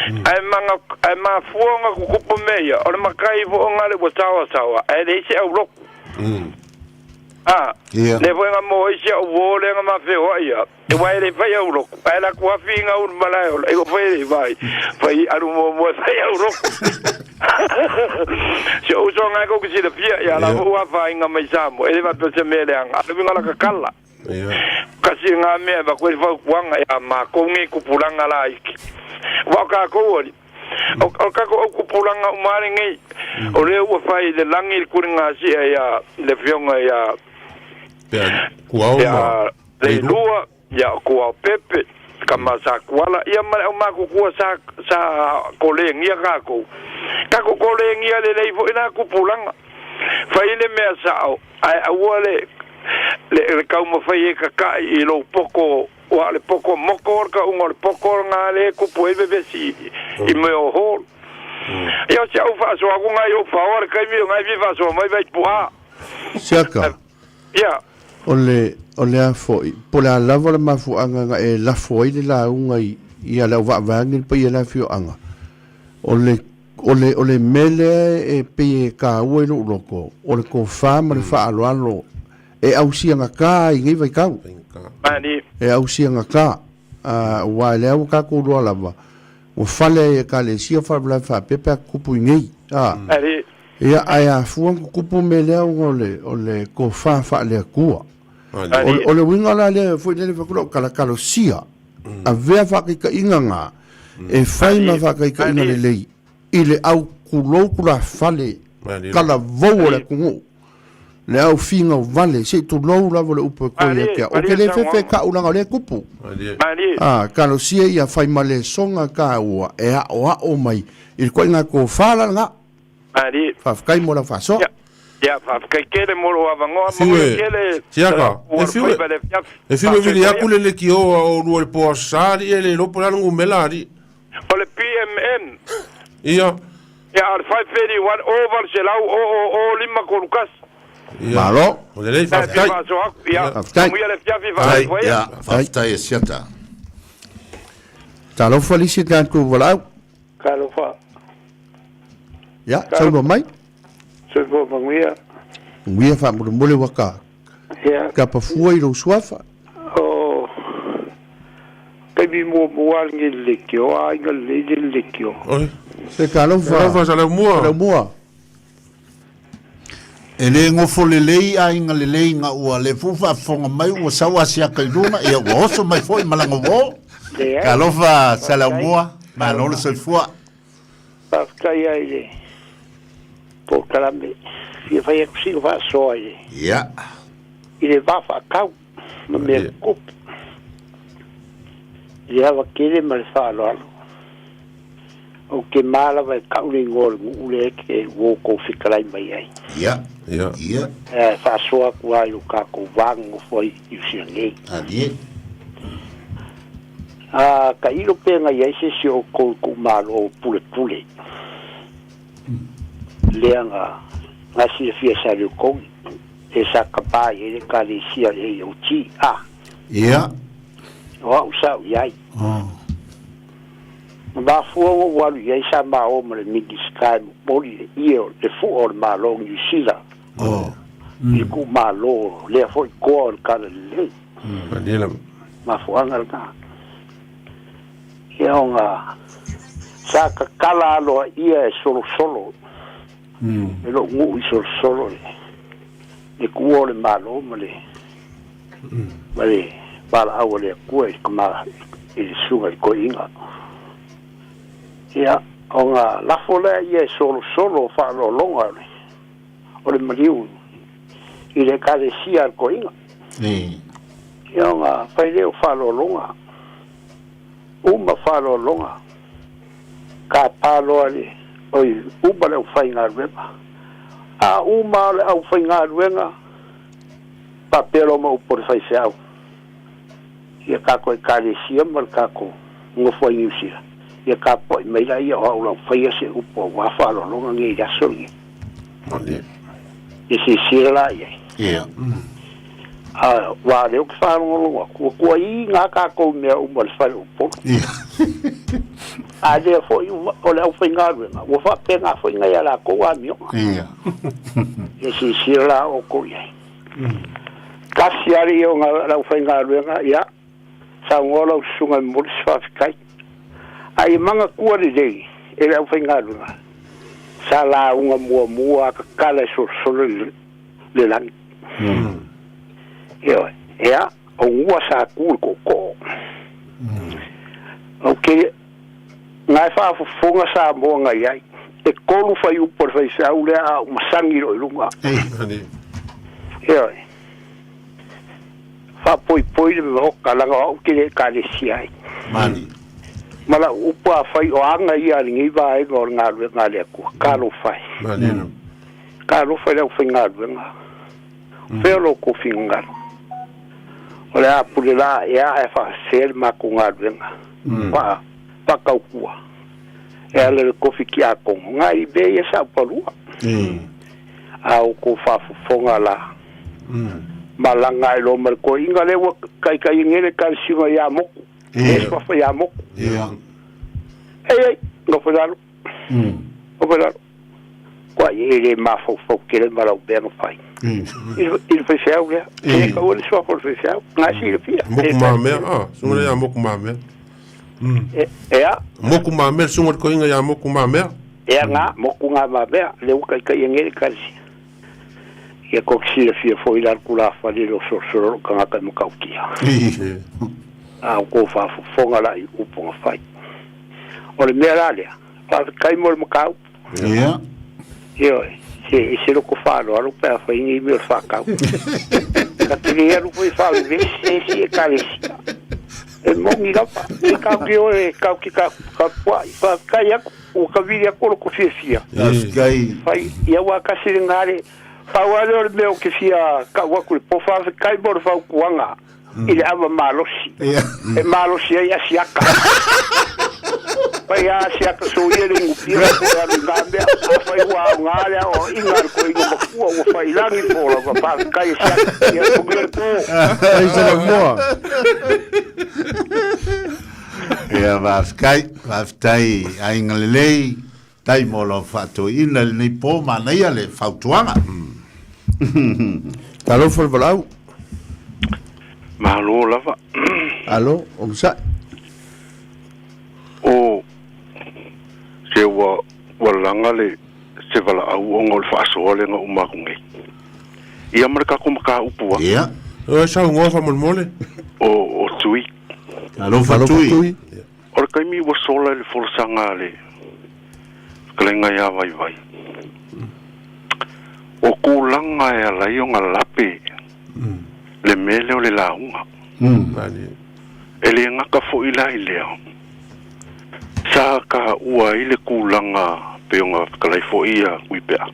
Ae maga, ae mafua ona tutupu mea ia, o le matai foi ona le ua saoasaoa, ae leai se aulotu. A, Ia. lea foi na mo isi au uo lea na ma feoai ia, e wa e le fai aulotu, ae latou afi ina ulu malae ola, e ua fai le vai, fai alu muamua e fai aulotu. Si ou uso ngai kou te silafia, ia la foi ua afaina mai Samoa, e le faapea o se mea leaga, a o le uiga o la tatala. Kasi ngā mea e avatu ai le fautuaga ia makou nei tupulaga laiti. Aua o tatou alii, o, o tatou au tupulaga uma lava lenei, o lea ua fai i le lagi le tuligasia ia le afioga ia Pea Kuao ia ma Leilua, ia o Kuao Pepe, tama sa Kuala, ia ma le aumatutua sa, sa kolegia tatou. Tatou kolegia lelei foi la tupulaga. Fai le mea sao, ae aua le, le, le taumafai e kaka'i i lou poto, ua o le poto moko o le tauga o le poto lena lea e tupu ai vevesi i mea o hall. Ia o si au faasoakuga i ou faoa le taimi o na e fia faasoa mai vai puaa. Siaka. Ia. O le, o le a foi, po o le a lava le mafuaaga na e lafo ai le lauga i, i a le auvaavaeane le paia o le afioaga, o le O le, o le mea lea e pei e taua i lou loto, o le tofa ma le faaaloalo e ausiagata ai i nei vaitau. E ausiagata, aua o lea ua tatou iloa lava, ua fale ai e Ekalesia faalavelave faapea pe a tutupu i nei. A, ia, ae afua ona tutupu mea lea ona o le, o le tofa faale-Atua. O, o le uiga la lea foi lele fai atu lau tala, talosia, avea faataitaiga na e fai ma faataitaiga lelei i le au tulou tulafale talavou o le atunuu, le au finau vale, se i tulou lava le upu e toe ia te au. Ou te le fefe e tau leaga o lea e tupu. A, talosia ia fai ma lesona taua e aoao mai i le ituaiga tofa la lena. Faafetai mo lau faasoa. Ia, faafetai tele mo lou avanoa, Fiu manuia e, tele Siaka, ua e fiu e, faiva i le afiafi. e fiu e vili Faasoa atu ia. le leitioa o oulua i le po Aso Sa alii e le iloa po o le a le numera alii. O le PMN. Ia. Ia, o le 531 o 800 0 5 3 1. Ia. Malo. O lelei, Ia, faafetai. faasoa atu. Ia, Faafetai. manuia le afiafi, Faafetai, faasoa ia. ia, faafetai e Siata. Talofa lisi tatou valaau. Talofa. Ia, saunoa mai. Soifua manuia. Manuia faamolemole ua ka Ia. kapafua i lou suafa. O taimi muamua lenei le leitio, a aiga lelei le leitio. Oi. Se talofa. Talofa Saleumua. Saleumua. E le gofo lelei aiga lelei ina ua le fu faafofoga mai ua sau asiata i luga, ia ua oso mai foi ma lana uo. Leai. Talofa Saleumua, malo le soifua. Faafetai ai le polokalame. Fia fai atu sina faasoa i le Ia. i le va faatau ma mea tutupu. I le ava tele ma le faaaloalo. Ou te ma lava e ta'u le igoa o le nu'u lea e ua outou fetalai mai ai. Ia. Ia. Ia. E faasoa atu lava i lo tatou va nonofo ai i Niu Sila nei. Alie. A tailo pe na i ai se isi o outou i ku'u malo pulepule lea na na silafia e Saleokogi e sa tapā i ai le Ekalesia o le AOG, a. Ia. O a'u sa ou i ai. Oh. Na mafua ona ou alu i ai sa ma o ma le Minisita e momoli le ie o le fu'a o le Malo o Niu Sila Oh. i le ku'u malo lea foi toa o le Talalelei. Malie lava. Mafu'aga lena. Ia ona sa tatala aloa'ia e solosolo e lo'u nu'u i solosolo le le tuua o le Malo ma le ma le valaau a le Atua i le tama i le susuga i le toeaina. Ia ona lafo lea ia e solosolo o faaaloaloga o le o le maliu i le Ekalesia a le toeaina. Ia ona fai lea o faaaloaloga, uma faaaloaloga, tapa loa le, oi, uma le aufaigaluega. A uma le aufaigaluega, faapea loa ma upu a le faifeau, ia tatou Ekalesia ma le tatou nofo ai Niu Sila, ia tapuai mai laia o au la u faia se upu aua faaaloaloga nei i le aso lenei. Ia silasila la i ai. Ia. A, aua o lea ou te faalogologo atu, ua tuuaiina tatou i mea uma i le fale o Upolu. Ia. A lea foi o le aufaigaluega, ua faapena foi nai a latou amioga. Ia. Ia silasila la outou i ai. Tasi lava le ia o le aufaigaluega, ia, saunoa lau susuga e momoli se faafetai. A ia manatua lelei e le aufaigaluega, sa lauga muamua a tatala e solosolo le, le lagi. Ioe, ea, o gua sa tu i le tootoo. Ou te, na e faafofoga Samoa na i ai. E tolu fuaiupu a le faifeau lea a ou masagi loa i luga. Ioe. Faapoipoi le maota leaga o au ou te le Ekalesia ai. Mani. Ma lau upu afai o aga ia a lenei vaega o le galuega a le Atua, talofa e. Talofa i le aufaigaluega. Fea lo outou finagalo? O le a pule la ae a ae faasese le matou galuega faatautua e ala i le tofi tiakono nai mea ia sa upalua. A outou faafofoga la, malaga ae loa ma le toeaina lea ua taitai nei le ekalesia ia Motu, e suafa ia Motu. Ei, ei, nofo i lalo, nofo i lalo. Kua e le mafaufau tele ma lau mea na fai. I le faifeau lea, e taua le suafa o le faifeau, na e silafia. Moku mamea, a, susuga lea ia Moku Mamea. Ea. Moku Mamea, le susuga o le toeaina ia Moku Mamea. Ea na, Moku ngā Mamea, lea ua taitaia nei le ekalesia. Ia kou te silafia foi la le tulafale le osolosolo o lou tagata e matautia. A o kou faafofoga la i upu na fai. O le mea la lea, faafetai mo le mataupu. Ia. Ioe, se e se loko faaaloalo pe afai nei mea o le faatau. Ta te le alu foi e faavevesi se isi ekalesia. E moni lava, e kau ki oe, e kau ki ka, ka pua'i, faafetai aku, ua kavili aku o loko fiafia. Faafetai. Fai, ia ua kasi le gale, pau lava lea o le mea ou te fia kau aku i le po, faafetai mo le fautuaga i le ava malosi, e malosi ai asiata. Fai a asiata soia le inupia o toe alu i ngā mea, afai ua aoga le aoaiga a le toeaina makua ua fai lagi po lava, faafetai asiata, ia manuia le po. Ai se lamoa. Ia, faafetai, faafetai aiga lelei, tai mo lau faatoeaina i lenei po, manaia le fautuaga. Talofa le valaau. Malo lava. Alo, onosai. O se ua ua laga le se valaau ona o le faasoa lea na uma atu nei. Ia ma le tatou mataupu a. Ia. Oi saunoa faamolemole. O o Tui. Talofa Tui. O le taimi ua sola i le folasaga a le fetalaiga ia Vaivai, o tulaga e ala ai ona lape le mea lea o le lauga. E le gata foi la i lea, Sa taua ai le tulaga pei ona fetalai foi ia Tuipea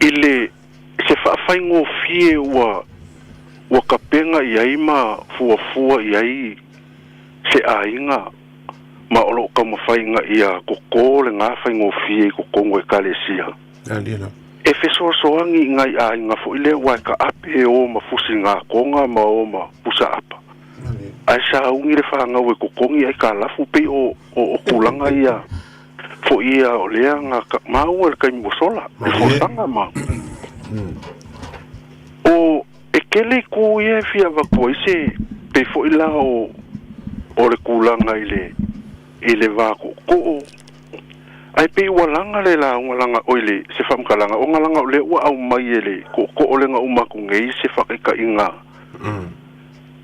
i le se faafaigofie ua ua tapena i ai ma fuafua i ai se aiga ma o lo o taumafai ina ia totō lena faigofie i totonu o Ekalesia. E fesoasoani i nai aiga foi lea aua e taape e o ma fusiga toga ma o ma pusa apa. Ae sauni le fanau e totogi aitalafu pei o o o tulaga ia foi ia o lea na maua i le taimi ua sola le folasaga ma o e tele itu ia e fia avatu ai se pei foi la o o le tulaga i le i le va tootoo ae pei ua laga le lauga laga oi le se faamatalaga ona laga o lea ua aumai e le tootoo lea na uma atu nei se faataitaiga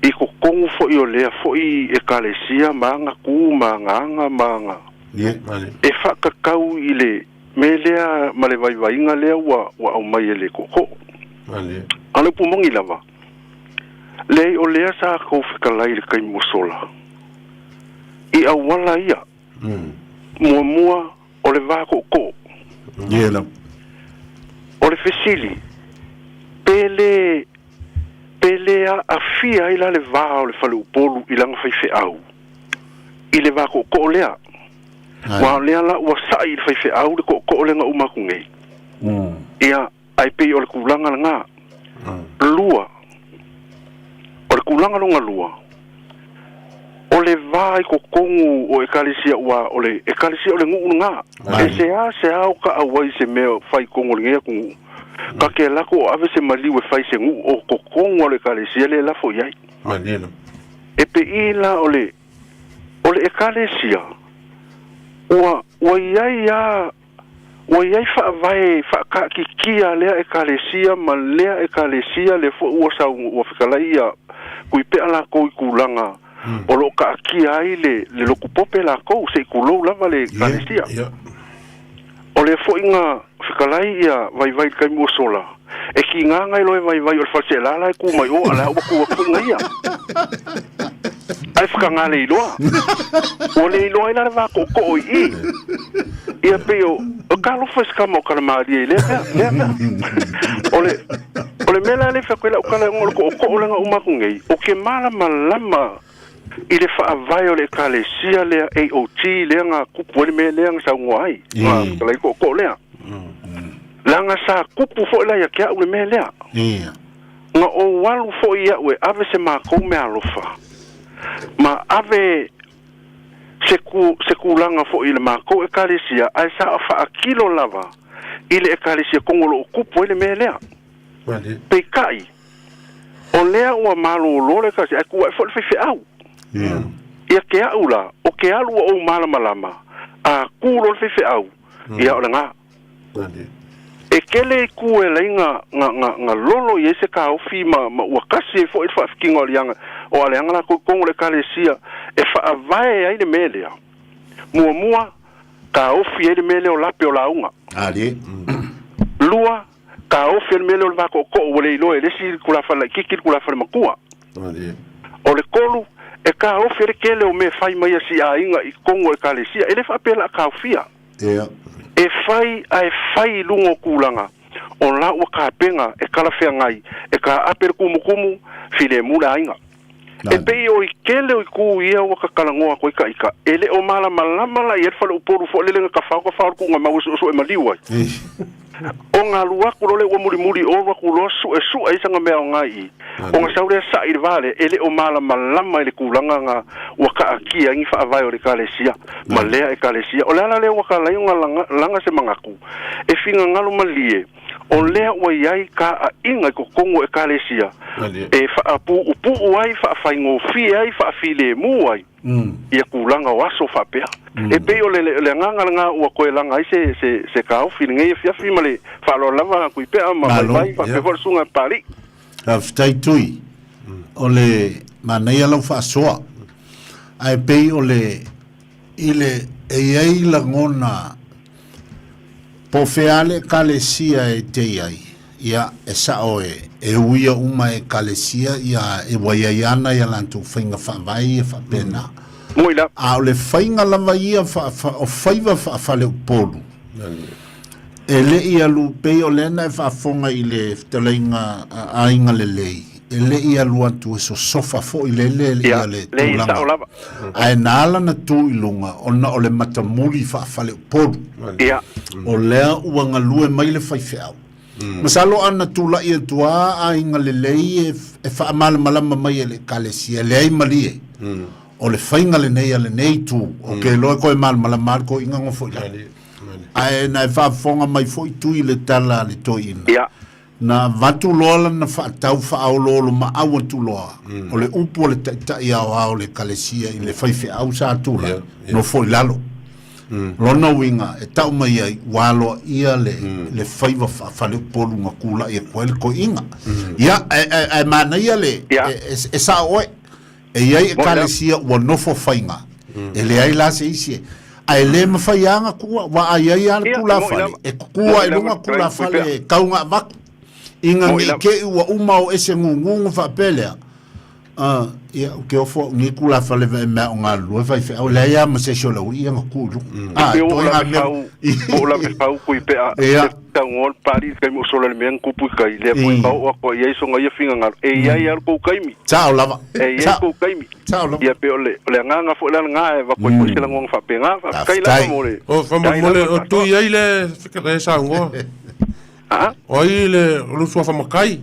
i totonu foi o lea foi Ekalesia ma aga tu ma aga aga ma aga e faatatau i le mea lea ma le vaivaiga lea ua ua aumai e le tootoo. A o le upu moni lava, leai o lea sa tou fetalai i le taimi ua sola i auala ia. Muamua o le va tootoo. O le fesili, pe le pe le aafia ai la le va o le faleupolu i lana faifeau i le va tootoo lea. Aua o lea la ua sa'i i le faifeau le tootoo lea na uma atu nei. Ia, ae pei o le tulaga lena. Lua, o le tulaga lona lua, o le va i totonu o Ekalesia aua o le Ekalesia o le nuu lena. E seasea o taau ai se mea fai i totonu o lenei atunuu, ta te alu atu o ave se maliu e fai i se nuu o totonu o le Ekalesia lea e lafo i ai. E pei la o le o le Ekalesia ua ua i ai lava Ua i ai faavae faakaatitia a lea Ekalesia ma lea Ekalesia, lea foi ua sau ua fetalai ia Tuipea lakou i tulaga o lo o kaatia ai le le lotu pope lakou, se i tulou lava le Ekalesia. O lea foi na fetalai ia Vaivai i le taimi ua sola, e tiga nai loa e Vaivai o le faleseela la e tu mai o, a la ua tu atu foi na ia. Ae whakangā le iloa. Ua le iloa ai la le va tootoo i i. Ia pei o, o ka alofa i se tama o Kalamalie i lea mea, lea mea. O le, o le mea la lea e fai atu ai lau tala ona o le tootoo lea na uma atu nei, ou te malamalama i le faavae o le Ekalesia lea AOG lea na tupu ai le mea lea na saunoa ai, na fetalai le tootoo lea. Leaga sa tupu foi la ia te au le mea lea. Na ou alu foi au e ave se makou meaalofa, ma ave se ku, se kulaga foi i le makou Ekalesia, ae sa faakilo lava i le Ekalesia kogo o loo tupu ai le mea lea. Peitai, o lea ua malōlō le Ekalesia, ae ku ae foi le faifeau. Ia te au la, o ke alu ua ou malamalama, a ku loa le faifeau, ia o lena. E tele itu e alai na, na, na, na lolo i ai se taofi ma, ma ua tasi ai foi le faafitiga o aliaga, o aleaga latou i totonu o le Ekalesia e faavae ai le mea lea. Muamua, taofi ai le mea lea o lape o lauga. Lua, taofi ai le mea lea o le va tootoo ua le iloa e le isi tulafale laitiiti le tulafale matua. O le tolu, e taofi ai le tele o mea e fai mai a si aiga i totonu o Ekalesia. E le faapea o le a taofia. E fai ae fai i luga o tulaga o la ua tapena e talafeagai e taape le kumukumu, filemu le aiga. E pei o i tele o itu ia ua tatalanoa atu ai ta ita, e le o malamalama la i ai le faleupolu foi lele na tafao tafao le tuuga mau e suesue maliu ai. Ona alu atu loa lea ua mulimuli olu atu loa suesue ai sana mea aoga i i. Ona sau lea sa'i i le va lea, e le o malamalama i le tulaga na ua taatia ai ni faavae o le Ekalesia ma lea Ekalesia. O le ala lea ua talai ona laga, laga se manatu e finagalo malie, o lea ua i ai taaiga i totonu o Ekalesia e faapuupuu ai, faafaigofie ai, faafilemu ai ia tulaga o aso faapea. E pei o le, le agaga lena ua toe laga ai se, se, se taofi i lenei afiafi ma le faaaloalo lava Tuipea ma Vaivai faapea foi le susuga i Papalii. Faafetai Tui. O le manaia lau faasoa. Ae pei o le i le e i ai lagona po o fea le Ekalesia e te i ai, ia e sao e e uia uma e Ekalesia ia e ua i ai ana ia latou faiga faavae ia faapena. Moi lava. A o le faiga lava ia o faiva faafaleupolu, e le i alu, pei o lea na e faafofoga i le fetalaiga a Aiga Lelei, e le i alu atu e sosofa foi lele Ia, ia le leai, e tulaga. sao lava. Ae na ala na tu i luga ona o le matamuli faafaleupolu. Ia. O lea ua galue mai le faifeau. Masalo a na tulai atu lava Aiga Lelei e faamalamalama mai e le Ekalesia, leai malie. O le faiga lenei a lenei itu, ou te iloa e toe malamalama lava le toeaina nofo i lalo. Ae na e faafofoga mai foi Tui i le tala a le toeaina, na avatu loa lana faatau faaoloolomaau atu loa, o le upu a le Taitai Aoao o le Ekalesia i le faifeau sa tulai, nofo i lalo. Lona uiga e tau mai ai ua aloaia le le faiva faafaleupolu na tulai atu ai le toeaina. Ia, ae manaia le e sao oe. E i ai ekalesia ua nofo faiga, e leai la se isi e, ae le mafai lava ona tuua, aua a i ai lava le tulafale, e tutu lava i luga tulafale e tau ona avatu. Ina ne i te i ua uma o ese gugu ona faapea lea, Ah, ia, ou te ofo au nei tulafale vae mea o galulue faifeau, leai lava ma se isi o le aualii ia na tuu i luga. Ah, E pei ua ou ituaiga lave mea. fau, ua ou lave fau kui pea, Ia. te taugoa le pali i le taimi o sola i le mea na tupu i tai, lea foi na oo atu ai i ai sona ia finagalo, e i ai lava le tou taimi. Sao lava. E i ai Sao. tou taimi. Sao lava. Ia pei o le, o le agaga foi la lena e avatu ai foi se lagona faapena. Faafetai lava Faafetai. mo le O, faafetai faamolemole, lava o le tui faasoa. ai le, le saunoa. Ah, O ai le, o lou suafa matai?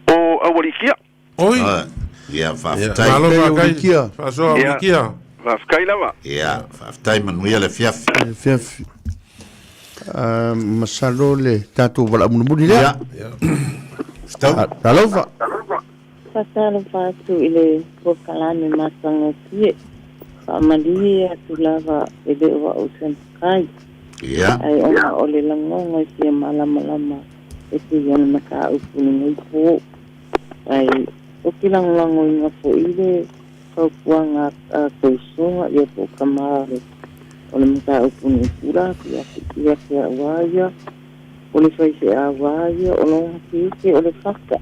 o Aualiitia. Oi. Ah, ia, faafetai. Malo Faafetai, faafetai. Aulikia. Faasoa Ia. Aulikia. Faafetai lava. Ia, faafetai manuia le afiafi. Le afiafi. Ah, masalo le tatou valaau mulimuli lea. Ia. Fetau. Ah, Talofa. Faatalofa atu i le polokalame matagofie. Faamalie atu lava e le o au se matai. Ia. Ae ona o le lagona e fia malamalama e pei ona mataupu lenei po. Ae ou te lagolagoina foi le fautuaga a Tausoga ia po o tama o le mataupu nei pula ia ia te au a ia o le faifeau a ia o lona tiute o le fata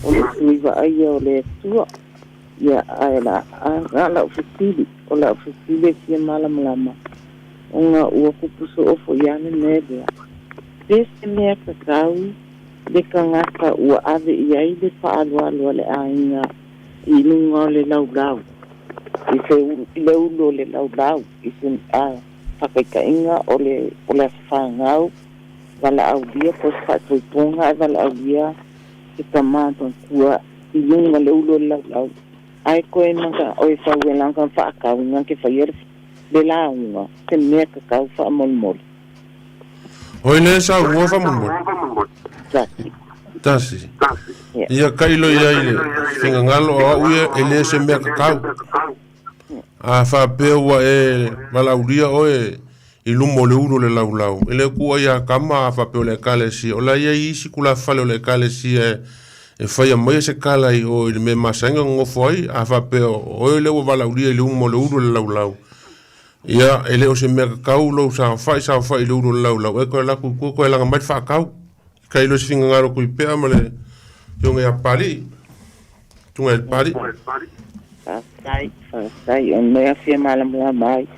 o le tui vaaia o le Atua ia ae la a lau fesili o lau fesili e fia malamalama ona ua tupu soo foi lava le mea lea. Pe se mea tatau le tagata ua ave i ai le faaaloalo a le aiga i luga o le laulau, i se i le ulu o le laulau, i se faataitaiga o le o le aso fanau valaaulia po o se faatoetoga ae valaaulia se tama matua i luga o le ulu o le laulau, ae koe manao e fau e lana faatau ina ke faia le le lauga, se mea tatau faamolemole. Oi le saunoa faamolemole. Tasi. Tasi. Ia. Ia kailo ia i le fingagalo o au ia e le se mea kakau. A faapea ua e valaaulia oe i luma o le ulu o le laulau, e le kua ia kama a faapea o le ekalesia. O la ia i isi kulafale o le ekalesia e faia mai se kala i o i le mea masani ona nofo ai, a faapea o oe lea ua valaaulia i le uma o le ulu o le laulau. Ia, e le o se mea kakau lou saofai, saofai i le ulu o le laulau, e koe alu atu i tua, koe laga mai le faatau. Kailo se finagalo Tuipea ma le Afioga ia Papalii. Tunga i le Papalii. Faafetai, faafetai. O le mea fia malamalama ai,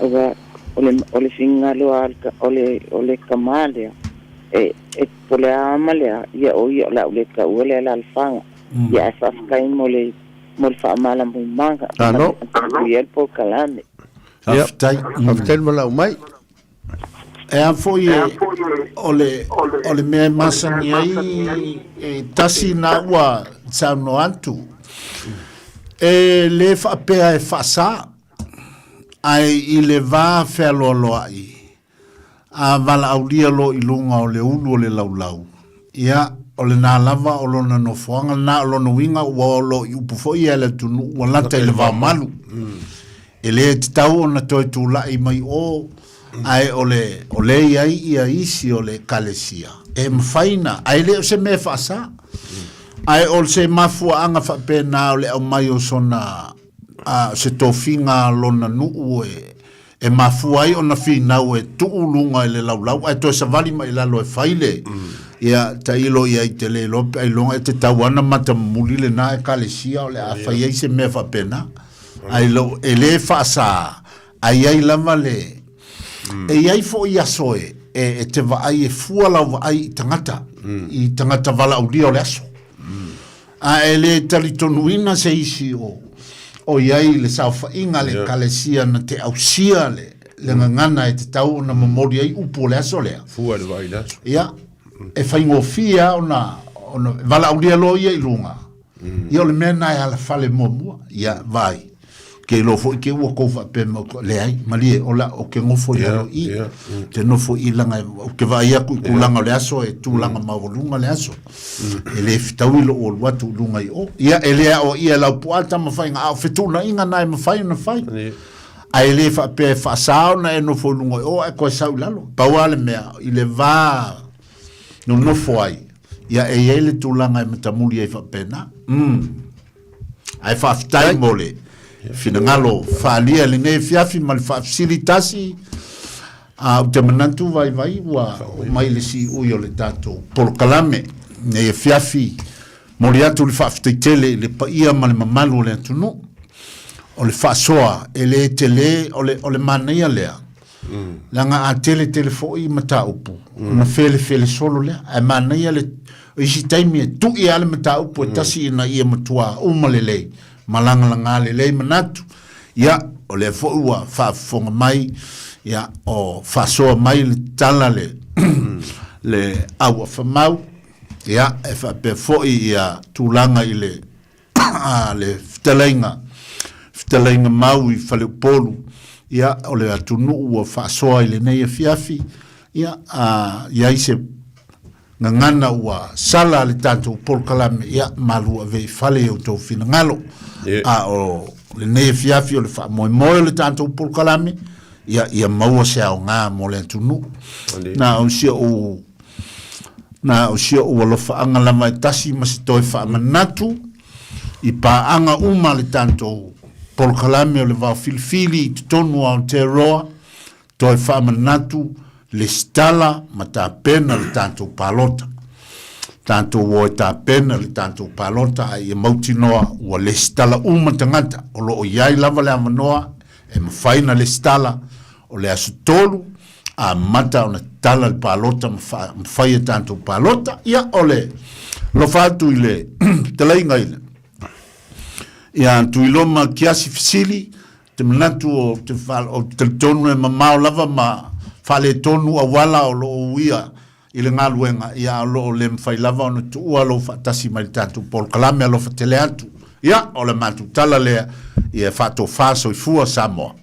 aua o le, o le finagalo a o le, o le tama lea, e, e po le a ma le a, ia o ia o le a ou le taua le alaalafaga. Ia ae faafetai mo le, mo le faamalamalamaga. Ano. Manuia le polokalame. Ia, Faafetai. faafetai le valaau mai. E a foi e, o le, o le mea e masani ai, e tasi na ua saunoa atu. E le faapea e faasa, ae i le va fealoaloai, a valaaulia loa i luga o le ulu o le laulau, ia, o lena lava o lona nofoaga lena, o lona uiga ua oo loa i upu foi ia a le atunuu ua lata i le vaomalu. E le tatau ona toe tulai mai o, ae o le, o lea e i ai ia isi o le Ekalesia e mafai na, ae le o se mea e faasa. Ae o se mafuaaga faapena o le aumai o sona, a, se tofiga a lona nuu e, e mafua ai ona finau e tuu luga i le laulau ae toe savali mai i lalo e fai le, ia, tailo ia i te le iloa pe ailoga e te tau ana matamuli lena Ekalesia o le a fai ai se mea faapena. Ae lou, e lē faasā, ae i ai lava le, e i ai foi aso e, e, e te vaai e fua lau vaai i tagata, i tagata valaaulia o le aso. A e lē talitonuina se isi o, o i ai i le saofaiga a le Ekalesia na te ausia le, le gagana e tatau ona momoli ai upu o le aso lea. Fua i le vaai i le aso. Ia, e faigofie lava ona, ona valaaulia loa ia i luga, Ia o le mea lena e alafale muamua. Ia, vaai, ke iloa foi ke ua kou faapea mai, leai, malie, o la, o ke nofo i lalo i i, te nofo i i leaga ou te vaai atu i tulaga o le aso e tulaga maualuga le aso. E le fetaui lou alu atu i luga i o. Ia, e le aoaia e Laupua Tamafaiga, a o fetuunaiga na e mafai ona fai. Ae le faapea e faasa ona e nofo i luga i o ae toe sau i lalo. Pau lava le mea, i le va nonofo ai, ia e i ai le tulaga e matamuli ai faapena. Mm. Ae faafetai mo le finagalo faaalia i lenei afiafi ma le faafesili tasi. A ou te manatu vaivai ua oo mai le siui o le tatou polokalame nei afiafi. Momoli atu le faafetai tele i le paia ma le mamalu o le atunuu. O le faasoa e le tele, o le, o le manaia lea. Leaga a tele tele foi mataupu, ona felefele solo lea. Ae manaia le, o isi taimi e tui lava le mataupu e tasi ina ia matua uma lelei ma lagalaga lelei manatu. Ia, o lea foi ua faafofoga mai, ia, o faasoa mai le tala le, le auafamau, ia, e faapea foi ia tulaga i le le fetalaiga, fetalaiga mau i Faleupolu, ia, o le atunuu ua faasoa i lenei afiafi, ia, a i ai se gagana ua sala a le tatou polokalame, ia, malu ave i fale i outou finagalo. A o lenei afiafi o le faamoemoe o le tatou polokalame, ia, ia maua se aoga mo le atunuu. Na o si ou Na o si ou alofaaga lava e tasi ma se toe faamanatu i paaga uma a le tatou polokalame o le Vao Filifili i totonu o Aotearoa, toe faamanatu, lesitala ma tapena le tatou palota. Tatou o e tapena le tatou palota a ia mautinoa ua lesitala uma tagata o lo o i ai lava le avanoa e mafai ona lesitala o le aso 3 amata ona tatala le palota ma fai a tatou palota. Ia, o le alofa atu i le fetalaiga i le ia Tuiloma Kiasi Fesili, te manatu o te, o te talitonu e mamao lava ma faaletonu auala o lo o uia i le galuega, ia o lo o le mafai lava ona tuua lou faatasi mai le tatou polokalame alofa tele atu. Ia, o le matou tala lea, ia faatofa soifua Samoa.